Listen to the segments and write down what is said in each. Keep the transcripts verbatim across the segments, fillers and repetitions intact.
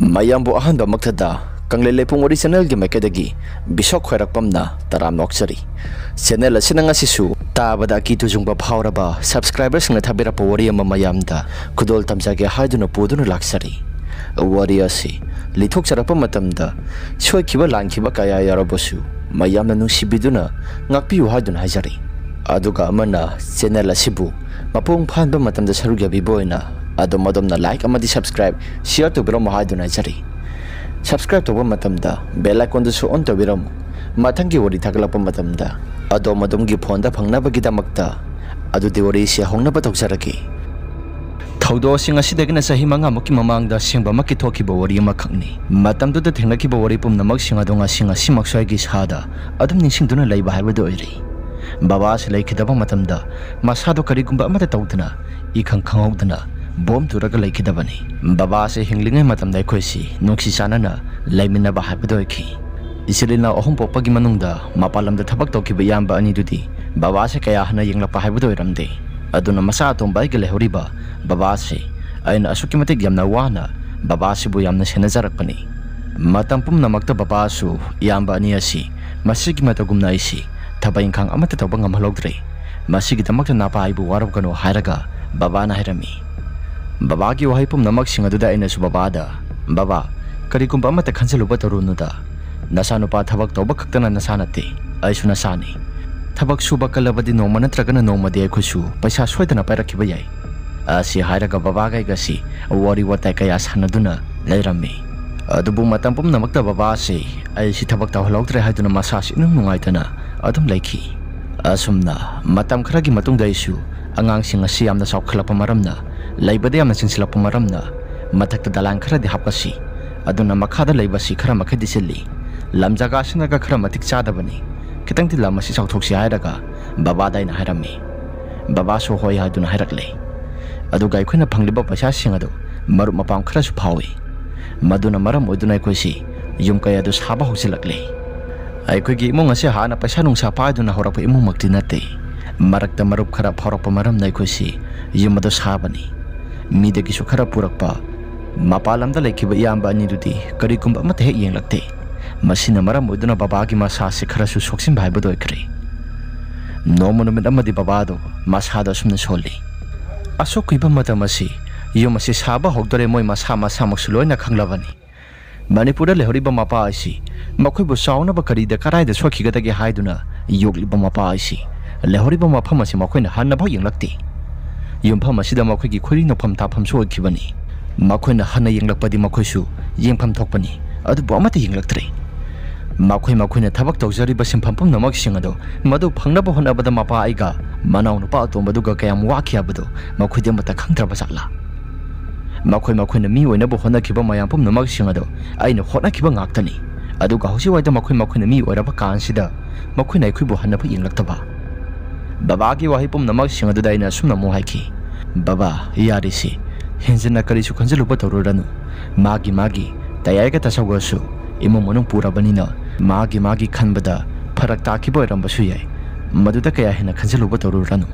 ꯃꯌꯥꯝꯕꯨ ꯑꯍꯥꯟꯕꯃꯛꯇꯗ ꯀꯪꯂꯩ ꯂꯩꯄꯨꯡ ꯋꯥꯔꯤ ꯆꯦꯅꯦꯜꯒꯤ ꯃꯥꯏꯀꯩꯗꯒꯤ ꯕꯤꯁꯣꯛ ꯈ꯭ꯋꯥꯏꯔꯥꯛꯄꯝꯅ ꯇꯔꯥꯝꯅ ꯑꯣꯛꯆꯔꯤ꯫ ꯆꯦꯅꯦꯜ ꯑꯁꯤꯅ ꯉꯁꯤꯁꯨ ꯇꯥꯕꯗ ꯑꯀꯤ ꯇꯨꯖꯨꯡꯕ ꯐꯥꯎꯔꯕ ꯁꯕꯁꯀ꯭ꯔꯥꯏꯕꯔꯁꯤꯡꯅ ꯊꯥꯕꯤꯔꯛꯄ ꯋꯥꯔꯤ ꯑꯃ ꯃꯌꯥꯝꯗ ꯈꯨꯗꯣꯜ ꯇꯝꯖꯒꯦ ꯍꯥꯏꯗꯨꯅ ꯄꯨꯗꯨꯅ ꯂꯥꯛꯆꯔꯤ꯫ ꯋꯥꯔꯤ ꯑꯁꯤ ꯂꯤꯊꯣꯛꯆꯔꯛꯄ ꯃꯇꯝꯗ ꯁꯣꯏꯈꯤꯕ ꯂꯥꯟꯈꯤꯕ ꯀꯌꯥ ꯌꯥꯎꯔꯕꯁꯨ ꯃꯌꯥꯝꯅ ꯅꯨꯡꯁꯤꯕꯤꯗꯨꯅ ꯉꯥꯛꯄꯤꯌꯨ ꯍꯥꯏꯗꯨꯅ ꯍꯥꯏꯖꯔꯤ꯫ ꯑꯗꯨꯒ ꯑꯃꯅ ꯆꯦꯅꯦꯜ ꯑꯁꯤꯕꯨ ꯃꯄꯨꯡ ꯐꯥꯍꯟꯕ ꯃꯇꯝꯗ ꯁꯔꯨꯛ ꯌꯥꯕꯤꯕ ꯑꯣꯏꯅ ꯑꯗꯣꯝ ꯑꯗꯣꯝꯅ ꯂꯥꯏꯛ ꯑꯃꯗꯤ ꯁꯕꯁꯀ꯭ꯔꯥꯏꯕ, ꯁꯤꯌꯔ ꯇꯧꯕꯤꯔꯝꯃꯨ ꯍꯥꯏꯗꯨꯅ ꯍꯥꯏꯖꯔꯤ꯫ ꯁꯕꯁꯀ꯭ꯔꯥꯏꯕ ꯇꯧꯕ ꯃꯇꯝꯗ ꯕꯦꯜ ꯑꯥꯏꯀꯣꯟꯗꯨꯁꯨ ꯑꯣꯟ ꯇꯧꯕꯤꯔꯝꯃꯨ꯫ ꯃꯊꯪꯒꯤ ꯋꯥꯔꯤ ꯊꯥꯒꯠꯂꯛꯄ ꯃꯇꯝꯗ ꯑꯗꯣꯝ ꯑꯗꯣꯝꯒꯤ ꯐꯣꯟꯗ ꯐꯪꯅꯕꯒꯤꯗꯃꯛꯇ꯫ ꯑꯗꯨꯗꯤ ꯋꯥꯔꯤꯁꯤ ꯍꯧꯅꯕ ꯇꯧꯖꯔꯒꯦ꯫ ꯊꯧꯗꯣꯛꯁꯤꯡ ꯑꯁꯤꯗꯒꯤꯅ ꯆꯍꯤ ꯃꯉꯥꯃꯨꯛꯀꯤ ꯃꯃꯥꯡꯗ ꯑꯁꯦꯡꯕꯃꯛꯀꯤ ꯊꯣꯛꯈꯤꯕ ꯋꯥꯔꯤ ꯑꯃꯈꯛꯅꯤ꯫ ꯃꯇꯝꯗꯨꯗ ꯊꯦꯡꯅꯈꯤꯕ ꯋꯥꯔꯤ ꯄꯨꯝꯅꯃꯛꯁꯤꯡ ꯑꯗꯨ ꯉꯁꯤ ꯉꯁꯤꯃꯛꯁꯨ ꯑꯩꯒꯤ ꯏꯁꯥꯗ ꯑꯗꯨꯝ ꯅꯤꯡꯁꯤꯡꯗꯨꯅ ꯂꯩꯕ ꯍꯥꯏꯕꯗꯨ ꯑꯣꯏꯔꯤ꯫ ꯕꯕꯥ ꯑꯁꯤ ꯂꯩꯈꯤꯗꯕ ꯃꯇꯝꯗ ꯃꯁꯥꯗꯣ ꯀꯔꯤꯒꯨꯝꯕ ꯑꯃꯠꯇ ꯇꯧꯗꯅ ꯏꯈꯪ ꯈꯪꯍꯧꯗꯅ ꯕꯣꯝ ꯇꯨꯔꯒ ꯂꯩꯈꯤꯗꯕꯅꯤ꯫ ꯕꯕꯥ ꯑꯁꯤ ꯍꯤꯡꯂꯤꯉꯩ ꯃꯇꯝꯗ ꯑꯩꯈꯣꯏꯁꯤ ꯅꯨꯡꯁꯤ ꯆꯥꯟꯅꯅ ꯂꯩꯃꯤꯟꯅꯕ ꯍꯥꯏꯕꯗꯨ ꯑꯣꯏꯈꯤ꯫ ꯏꯆꯤꯜ ꯏꯅꯥꯎ ꯑꯍꯨꯝ ꯄꯣꯛꯄꯒꯤ ꯃꯅꯨꯡꯗ ꯃꯄꯥꯟ ꯂꯝꯗ ꯊꯕꯛ ꯇꯧꯈꯤꯕ ꯏꯌꯥꯝꯕ ꯑꯅꯤꯗꯨꯗꯤ ꯕꯕꯥꯁꯦ ꯀꯌꯥ ꯍꯟꯅ ꯌꯦꯡꯂꯛꯄ ꯍꯥꯏꯕꯗꯨ ꯑꯣꯏꯔꯝꯗꯦ꯫ ꯑꯗꯨꯅ ꯃꯆꯥ ꯑꯇꯣꯝꯕ ꯑꯩꯒ ꯂꯩꯍꯧꯔꯤꯕ ꯕꯕꯥꯁꯦ ꯑꯩꯅ ꯑꯁꯨꯛꯀꯤ ꯃꯇꯤꯛ ꯌꯥꯝꯅ ꯋꯥꯅ ꯕꯕꯥꯁꯤꯕꯨ ꯌꯥꯝꯅ ꯁꯦꯟꯅꯖꯔꯛꯄꯅꯤ꯫ ꯃꯇꯝ ꯄꯨꯝꯅꯃꯛꯇ ꯕꯕꯥꯁꯨ ꯏꯌꯥꯝꯕ ꯑꯅꯤ ꯑꯁꯤ ꯃꯁꯤꯒꯤ ꯃꯇꯧꯒꯨꯝꯅ ꯑꯩꯁꯤ ꯊꯕꯛ ꯏꯪꯈꯥꯡ ꯑꯃꯠꯇ ꯇꯧꯕ ꯉꯝꯍꯜꯍꯧꯗ꯭ꯔꯦ꯫ ꯃꯁꯤꯒꯤꯗꯃꯛꯇ ꯅꯄꯥ ꯑꯩꯕꯨ ꯋꯥꯔꯧꯒꯅꯨ ꯍꯥꯏꯔꯒ ꯕꯕꯥꯅ ꯍꯥꯏꯔꯝꯃꯤ꯫ ꯕꯕꯥꯒꯤ ꯋꯥꯍꯩ ꯄꯨꯝꯅꯃꯛꯁꯤꯡ ꯑꯗꯨꯗ ꯑꯩꯅꯁꯨ ꯕꯕꯥꯗ, "ꯕꯕꯥ, ꯀꯔꯤꯒꯨꯝꯕ ꯑꯃꯠꯇ ꯈꯟꯖꯤꯜꯂꯨꯕ ꯇꯧꯔꯨꯅꯨꯗ꯫ ꯅꯆꯥꯅꯨꯄꯥ ꯊꯕꯛ ꯇꯧꯕ ꯈꯛꯇꯅ ꯅꯆꯥ ꯅꯠꯇꯦ, ꯑꯩꯁꯨ ꯅꯆꯥꯅꯤ꯫ ꯊꯕꯛ ꯁꯨꯕ ꯀꯜꯂꯕꯗꯤ ꯅꯣꯡꯃ ꯅꯠꯇ꯭ꯔꯒꯅ ꯅꯣꯡꯃꯗꯤ ꯑꯩꯈꯣꯏꯁꯨ ꯄꯩꯁꯥ ꯁꯣꯏꯗꯅ ꯄꯥꯏꯔꯛꯈꯤꯕ ꯌꯥꯏ"꯫ ꯑꯁꯤ ꯍꯥꯏꯔꯒ ꯕꯕꯥꯒ ꯑꯩꯒꯁꯤ ꯋꯥꯔꯤ ꯋꯥꯇꯥꯏ ꯀꯌꯥ ꯁꯥꯟꯅꯗꯨꯅ ꯂꯩꯔꯝꯃꯤ꯫ ꯑꯗꯨꯕꯨ ꯃꯇꯝ ꯄꯨꯝꯅꯃꯛꯇ ꯕꯕꯥꯁꯤ ꯑꯩꯁꯤ ꯊꯕꯛ ꯇꯧꯍꯜꯍꯧꯗ꯭ꯔꯦ ꯍꯥꯏꯗꯨꯅ ꯃꯁꯥꯁꯤ ꯏꯅꯨꯡ ꯅꯨꯡꯉꯥꯏꯇꯅ ꯑꯗꯨꯝ ꯂꯩꯈꯤ꯫ ꯑꯁꯨꯝꯅ ꯃꯇꯝ ꯈꯔꯒꯤ ꯃꯇꯨꯡꯗ ꯑꯩꯁꯨ ꯑꯉꯥꯡꯁꯤꯡ ꯑꯁꯤ ꯌꯥꯝꯅ ꯆꯥꯎꯈꯠꯂꯛꯄ ꯃꯔꯝꯅ, ꯂꯩꯕꯗ ꯌꯥꯝꯅ ꯆꯤꯟꯁꯤꯜꯂꯛꯄ ꯃꯔꯝꯅ, ꯃꯊꯛꯇ ꯗꯂꯥꯟ ꯈꯔꯗꯤ ꯍꯥꯞꯀꯠꯁꯤ, ꯑꯗꯨꯅ ꯃꯈꯥꯗ ꯂꯩꯕꯁꯤ ꯈꯔ ꯃꯈꯩꯗꯤ ꯁꯤꯜꯂꯤ꯫ ꯂꯝ ꯖꯒꯥꯁꯤꯅꯒ ꯈꯔ ꯃꯇꯤꯛ ꯆꯥꯗꯕꯅꯤ, ꯈꯤꯇꯪꯗꯤ ꯂꯝ ꯑꯁꯤ ꯆꯥꯎꯊꯣꯛꯁꯤ ꯍꯥꯏꯔꯒ ꯕꯕꯥꯗ ꯑꯩꯅ ꯍꯥꯏꯔꯝꯃꯤ꯫ ꯕꯕꯥꯁꯨ ꯍꯣꯏ ꯍꯥꯏꯗꯨꯅ ꯍꯥꯏꯔꯛꯂꯦ꯫ ꯑꯗꯨꯒ ꯑꯩꯈꯣꯏꯅ ꯐꯪꯂꯤꯕ ꯄꯩꯁꯥꯁꯤꯡ ꯑꯗꯨ ꯃꯔꯨꯞ ꯃꯄꯥꯡ ꯈꯔꯁꯨ ꯐꯥꯎꯏ꯫ ꯃꯗꯨꯅ ꯃꯔꯝ ꯑꯣꯏꯗꯨꯅ ꯑꯩꯈꯣꯏꯁꯤ ꯌꯨꯝ ꯀꯩ ꯑꯗꯨ ꯁꯥꯕ ꯍꯧꯖꯤꯜꯂꯛꯂꯦ꯫ ꯑꯩꯈꯣꯏꯒꯤ ꯏꯃꯨꯡ ꯑꯁꯤ ꯍꯥꯟꯅ ꯄꯩꯁꯥ ꯅꯨꯡꯁꯥ ꯄꯥꯏꯗꯨꯅ ꯍꯧꯔꯛꯄ ꯏꯃꯨꯡꯃꯛꯇꯤ ꯅꯠꯇꯦ꯫ ꯃꯔꯛꯇ ꯃꯔꯨꯞ ꯈꯔ ꯐꯥꯎꯔꯛꯄ ꯃꯔꯝꯅ ꯑꯩꯈꯣꯏꯁꯤ ꯌꯨꯝ ꯑꯗꯨ ꯁꯥꯕꯅꯤ꯫ ꯃꯤꯗꯒꯤꯁꯨ ꯈꯔ ꯄꯨꯔꯛꯄ, ꯃꯄꯥꯟ ꯂꯝꯗ ꯂꯩꯈꯤꯕ ꯏꯌꯥꯝꯕ ꯑꯅꯤꯗꯨꯗꯤ ꯀꯔꯤꯒꯨꯝꯕ ꯑꯃꯠꯇ ꯍꯦꯛ ꯌꯦꯡꯂꯛꯇꯦ꯫ ꯃꯁꯤꯅ ꯃꯔꯝ ꯑꯣꯏꯗꯨꯅ ꯕꯕꯥꯒꯤ ꯃꯁꯥꯁꯤ ꯈꯔꯁꯨ ꯁꯣꯛꯆꯤꯟꯕ ꯍꯥꯏꯕꯗꯨ ꯑꯣꯏꯈ꯭ꯔꯦ꯫ ꯅꯣꯡꯃ ꯅꯨꯃꯤꯠ ꯑꯃꯗꯤ ꯕꯕꯥꯗꯣ ꯃꯁꯥꯗꯣ ꯑꯁꯨꯝꯅ ꯁꯣꯜꯂꯤ꯫ ꯑꯁꯨꯛ ꯀꯨꯏꯕ ꯃꯇꯝ ꯑꯁꯤ ꯌꯨꯝ ꯑꯁꯤ ꯁꯥꯕ ꯍꯧꯗꯣꯔꯦ, ꯃꯣꯏ ꯃꯁꯥ ꯃꯁꯥꯃꯛꯁꯨ ꯂꯣꯏꯅ ꯈꯪꯂꯕꯅꯤ꯫ ꯃꯅꯤꯄꯨꯔꯗ ꯂꯩꯍꯧꯔꯤꯕ ꯃꯄꯥ ꯑꯁꯤ ꯃꯈꯣꯏꯕꯨ ꯆꯥꯎꯅꯕ ꯀꯔꯤꯗ ꯀꯔꯥꯏꯗ ꯁꯣꯏꯈꯤꯒꯗꯒꯦ ꯍꯥꯏꯗꯨꯅ ꯌꯣꯛꯂꯤꯕ ꯃꯄꯥ ꯑꯁꯤ ꯂꯩꯍꯧꯔꯤꯕ ꯃꯐꯝ ꯑꯁꯤ ꯃꯈꯣꯏꯅ ꯍꯟꯅꯐꯥꯎ ꯌꯦꯡꯂꯛꯇꯦ꯫ ꯌꯨꯝꯐꯝ ꯑꯁꯤꯗ ꯃꯈꯣꯏꯒꯤ ꯈꯣꯏꯔꯤ ꯅꯣꯛꯐꯝ ꯇꯥꯐꯝꯁꯨ ꯑꯣꯏꯈꯤꯕꯅꯤ꯫ ꯃꯈꯣꯏꯅ ꯍꯟꯅ ꯌꯦꯡꯂꯛꯄꯗꯤ ꯃꯈꯣꯏꯁꯨ ꯌꯦꯡꯐꯝ ꯊꯣꯛꯄꯅꯤ, ꯑꯗꯨꯕꯨ ꯑꯃꯠꯇ ꯌꯦꯡꯂꯛꯇ꯭ꯔꯦ꯫ ꯃꯈꯣꯏ ꯃꯈꯣꯏꯅ ꯊꯕꯛ ꯇꯧꯖꯔꯤꯕ ꯁꯤꯟꯐꯝ ꯄꯨꯝꯅꯃꯛꯁꯤꯡ ꯑꯗꯨ ꯃꯗꯨ ꯐꯪꯅꯕ ꯍꯣꯠꯅꯕꯗ ꯃꯄꯥ ꯑꯩꯒ ꯃꯅꯥꯎꯅꯨꯄꯥ ꯑꯇꯣꯝꯕꯗꯨꯒ ꯀꯌꯥꯝ ꯋꯥꯈꯤ ꯍꯥꯏꯕꯗꯨ ꯃꯈꯣꯏꯗꯤ ꯑꯃꯠꯇ ꯈꯪꯗ꯭ꯔꯕ ꯖꯥꯠꯂꯥ? ꯃꯈꯣꯏ ꯃꯈꯣꯏꯅ ꯃꯤ ꯑꯣꯏꯅꯕ ꯍꯣꯠꯅꯈꯤꯕ ꯃꯌꯥꯝ ꯄꯨꯝꯅꯃꯛꯁꯤꯡ ꯑꯗꯨ ꯑꯩꯅ ꯍꯣꯠꯅꯈꯤꯕ ꯉꯥꯛꯇꯅꯤ꯫ ꯑꯗꯨꯒ ꯍꯧꯖꯤꯛ ꯋꯥꯏꯗ ꯃꯈꯣꯏ ꯃꯈꯣꯏꯅ ꯃꯤ ꯑꯣꯏꯔꯕ ꯀꯥꯟꯁꯤꯗ ꯃꯈꯣꯏꯅ ꯑꯩꯈꯣꯏꯕꯨ ꯍꯟꯅꯕ ꯌꯦꯡꯂꯛꯇꯕ꯫ ꯕꯕꯥꯒꯤ ꯋꯥꯍꯩ ꯄꯨꯝꯅꯃꯛꯁꯤꯡ ꯑꯗꯨꯗ ꯑꯩꯅ ꯑꯁꯨꯝꯅ ꯑꯃꯨꯛ ꯍꯥꯏꯈꯤ, "ꯕꯕꯥ, ꯌꯥꯔꯤꯁꯤ, ꯍꯦꯟꯖꯤꯟꯅ ꯀꯔꯤꯁꯨ ꯈꯟꯖꯤꯜꯂꯨꯕ ꯇꯧꯔꯨꯔꯅꯨ꯫ ꯃꯥꯒꯤ ꯃꯥꯒꯤ ꯇꯌꯥꯏꯒ ꯇꯥꯁꯧꯒꯁꯨ ꯏꯃꯨꯡ ꯃꯅꯨꯡ ꯄꯨꯔꯕꯅꯤꯅ ꯃꯥꯒꯤ ꯃꯥꯒꯤ ꯈꯟꯕꯗ ꯐꯔꯛ ꯇꯥꯈꯤꯕ ꯑꯣꯏꯔꯝꯕꯁꯨ ꯌꯥꯏ꯫ ꯃꯗꯨꯗ ꯀꯌꯥ ꯍꯦꯟꯅ ꯈꯟꯖꯤꯜꯂꯨꯕ ꯇꯧꯔꯨꯔꯅꯨ꯫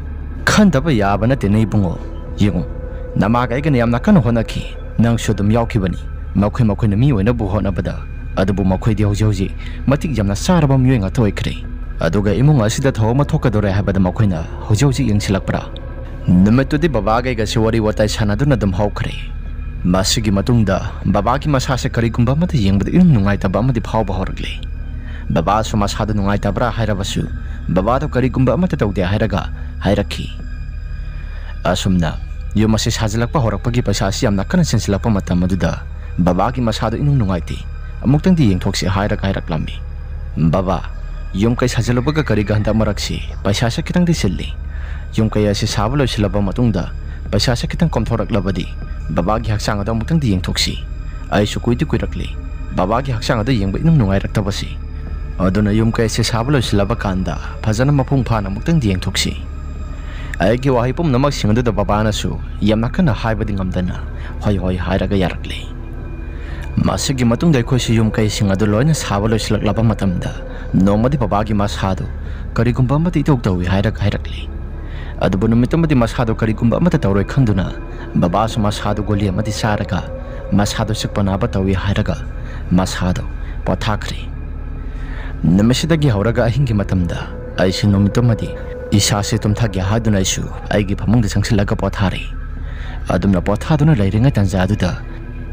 ꯈꯟꯗꯕ ꯌꯥꯕ ꯅꯠꯇꯦꯅꯦ ꯏꯕꯨꯡꯉꯣ꯫ ꯌꯦꯡꯉꯨ, ꯅꯃꯥꯒ ꯑꯩꯒꯅ ꯌꯥꯝꯅ ꯀꯟꯅ ꯍꯣꯠꯅꯈꯤ, ꯅꯪꯁꯨ ꯑꯗꯨꯝ ꯌꯥꯎꯈꯤꯕꯅꯤ꯫ ꯃꯈꯣꯏ ꯃꯈꯣꯏꯅ ꯃꯤ ꯑꯣꯏꯅꯕ ꯍꯣꯠꯅꯕꯗ, ꯑꯗꯨꯕꯨ ꯃꯈꯣꯏꯗꯤ ꯍꯧꯖꯤꯛ ꯍꯧꯖꯤꯛ ꯃꯇꯤꯛ ꯌꯥꯝꯅ ꯆꯥꯔꯕ ꯃꯤꯑꯣꯏ ꯉꯥꯛꯇ ꯑꯣꯏꯈ꯭ꯔꯦ꯫ ꯑꯗꯨꯒ ꯏꯃꯨꯡ ꯑꯁꯤꯗ ꯊꯧꯑꯣꯡ ꯑꯃ ꯊꯣꯛꯀꯗꯧꯔꯦ ꯍꯥꯏꯕꯗ ꯃꯈꯣꯏꯅ ꯍꯧꯖꯤꯛ ꯍꯧꯖꯤꯛ ꯌꯦꯡꯁꯤꯜꯂꯛꯄ꯭ꯔꯥ?" ꯅꯨꯃꯤꯠꯇꯨꯗꯤ ꯕꯕꯥꯒ ꯑꯩꯒꯁꯤ ꯋꯥꯔꯤ ꯋꯥꯇꯥꯏ ꯁꯥꯟꯅꯗꯨꯅ ꯑꯗꯨꯝ ꯍꯧꯈ꯭ꯔꯦ꯫ ꯃꯁꯤꯒꯤ ꯃꯇꯨꯡꯗ ꯕꯕꯥꯒꯤ ꯃꯁꯥꯁꯦ ꯀꯔꯤꯒꯨꯝꯕ ꯑꯃꯠꯇ ꯌꯦꯡꯕꯗ ꯏꯅꯨꯡ ꯅꯨꯡꯉꯥꯏꯇꯕ ꯑꯃꯗꯤ ꯐꯥꯎꯕ ꯍꯧꯔꯛꯂꯦ꯫ ꯕꯕꯥꯁꯨ ꯃꯁꯥꯗꯨ ꯅꯨꯡꯉꯥꯏꯇꯕ꯭ꯔꯥ ꯍꯥꯏꯔꯕꯁꯨ ꯕꯕꯥꯗꯣ ꯀꯔꯤꯒꯨꯝꯕ ꯑꯃꯠꯇ ꯇꯧꯗꯦ ꯍꯥꯏꯔꯒ ꯍꯥꯏꯔꯛꯈꯤ꯫ ꯑꯁꯨꯝꯅ ꯌꯨꯝ ꯑꯁꯤ ꯁꯥꯖꯤꯜꯂꯛꯄ ꯍꯧꯔꯛꯄꯒꯤ ꯄꯩꯁꯥ ꯑꯁꯤ ꯌꯥꯝꯅ ꯀꯟꯅ ꯆꯦꯟꯁꯤꯜꯂꯛꯄ ꯃꯇꯝ ꯑꯗꯨꯗ ꯕꯕꯥꯒꯤ ꯃꯁꯥꯗꯨ ꯏꯅꯨꯡ ꯅꯨꯡꯉꯥꯏꯇꯦ꯫ "ꯑꯃꯨꯛꯇꯪꯗꯤ ꯌꯦꯡꯊꯣꯛꯁꯤ" ꯍꯥꯏꯔꯒ ꯍꯥꯏꯔꯛꯂꯝꯃꯤ꯫ "ꯕꯕꯥ, ꯌꯨꯝ ꯀꯩ ꯁꯥꯖꯤꯜꯂꯨꯕꯒ ꯀꯔꯤꯒ ꯍꯟꯗꯛ ꯃꯔꯛꯁꯤ ꯄꯩꯁꯥꯁꯦ ꯈꯤꯇꯪꯗꯤ ꯆꯤꯜꯂꯤ꯫ ꯌꯨꯝ ꯀꯩ ꯑꯁꯤ ꯁꯥꯕ ꯂꯣꯏꯁꯤꯜꯂꯕ ꯃꯇꯨꯡꯗ ꯄꯩꯁꯥꯁꯦ ꯈꯤꯇꯪ ꯀꯣꯝꯊꯣꯔꯛꯂꯕꯗꯤ ꯕꯕꯥꯒꯤ ꯍꯛꯆꯥꯡ ꯑꯗꯨ ꯑꯃꯨꯛꯇꯪꯗꯤ ꯌꯦꯡꯊꯣꯛꯁꯤ꯫ ꯑꯩꯁꯨ ꯀꯨꯏꯗꯤ ꯀꯨꯏꯔꯛꯂꯤ ꯕꯕꯥꯒꯤ ꯍꯛꯆꯥꯡ ꯑꯗꯨ ꯌꯦꯡꯕ ꯏꯅꯨꯡ ꯅꯨꯡꯉꯥꯏꯔꯛꯇꯕꯁꯤ꯫ ꯑꯗꯨꯅ ꯌꯨꯝ ꯀꯩ ꯑꯁꯤ ꯁꯥꯕ ꯂꯣꯏꯁꯤꯜꯂꯕ ꯀꯥꯟꯗ ꯐꯖꯅ ꯃꯄꯨꯡ ꯐꯥꯅ ꯑꯃꯨꯛꯇꯪꯗꯤ ꯌꯦꯡꯊꯣꯛꯁꯤ꯫" ꯑꯩꯒꯤ ꯋꯥꯍꯩ ꯄꯨꯝꯅꯃꯛꯁꯤꯡ ꯑꯗꯨꯗ ꯕꯕꯥꯅꯁꯨ ꯌꯥꯝꯅ ꯀꯟꯅ ꯍꯥꯏꯕꯗꯤ ꯉꯝꯗꯅ ꯍꯣꯏ ꯍꯣꯏ ꯍꯥꯏꯔꯒ ꯌꯥꯔꯛꯂꯦ꯫ ꯃꯁꯤꯒꯤ ꯃꯇꯨꯡꯗ ꯑꯩꯈꯣꯏꯁꯨ ꯌꯨꯝ ꯀꯩꯁꯤꯡ ꯑꯗꯨ ꯂꯣꯏꯅ ꯁꯥꯕ ꯂꯣꯏꯁꯤꯜꯂꯛꯂꯕ ꯃꯇꯝꯗ ꯅꯣꯡꯃꯗꯤ ꯕꯕꯥꯒꯤ ꯃꯁꯥꯗꯨ ꯀꯔꯤꯒꯨꯝꯕ ꯑꯃꯗꯤ ꯏꯇꯧ ꯇꯧꯏ ꯍꯥꯏꯔꯒ ꯍꯥꯏꯔꯛꯂꯤ꯫ ꯑꯗꯨꯕꯨ ꯅꯨꯃꯤꯠ ꯑꯃꯗꯤ ꯃꯁꯥꯗꯨ ꯀꯔꯤꯒꯨꯝꯕ ꯑꯃꯠꯇ ꯇꯧꯔꯣꯏ ꯈꯪꯗꯨꯅ ꯕꯕꯥꯁꯨ ꯃꯁꯥꯗꯨ ꯒꯨꯂꯤ ꯑꯃꯗꯤ ꯆꯥꯔꯒ ꯃꯁꯥꯗꯣ ꯆꯤꯛꯄ ꯅꯥꯕ ꯇꯧꯏ ꯍꯥꯏꯔꯒ ꯃꯁꯥꯗꯣ ꯄꯣꯊꯥꯈ꯭ꯔꯦ꯫ ꯅꯨꯃꯤꯠꯁꯤꯗꯒꯤ ꯍꯧꯔꯒ ꯑꯍꯤꯡꯒꯤ ꯃꯇꯝꯗ ꯑꯩꯁꯨ ꯅꯨꯃꯤꯠꯇꯨꯃꯗꯤ ꯏꯁꯥꯁꯦ ꯇꯨꯝꯊꯒꯦ ꯍꯥꯏꯗꯨꯅ ꯑꯩꯁꯨ ꯑꯩꯒꯤ ꯐꯃꯨꯡꯗ ꯆꯪꯁꯤꯜꯂꯒ ꯄꯣꯊꯥꯔꯦ꯫ ꯑꯗꯨꯝꯅ ꯄꯣꯊꯥꯗꯨꯅ ꯂꯩꯔꯤꯉꯩ ꯇꯥꯟꯖꯥꯗꯨꯗ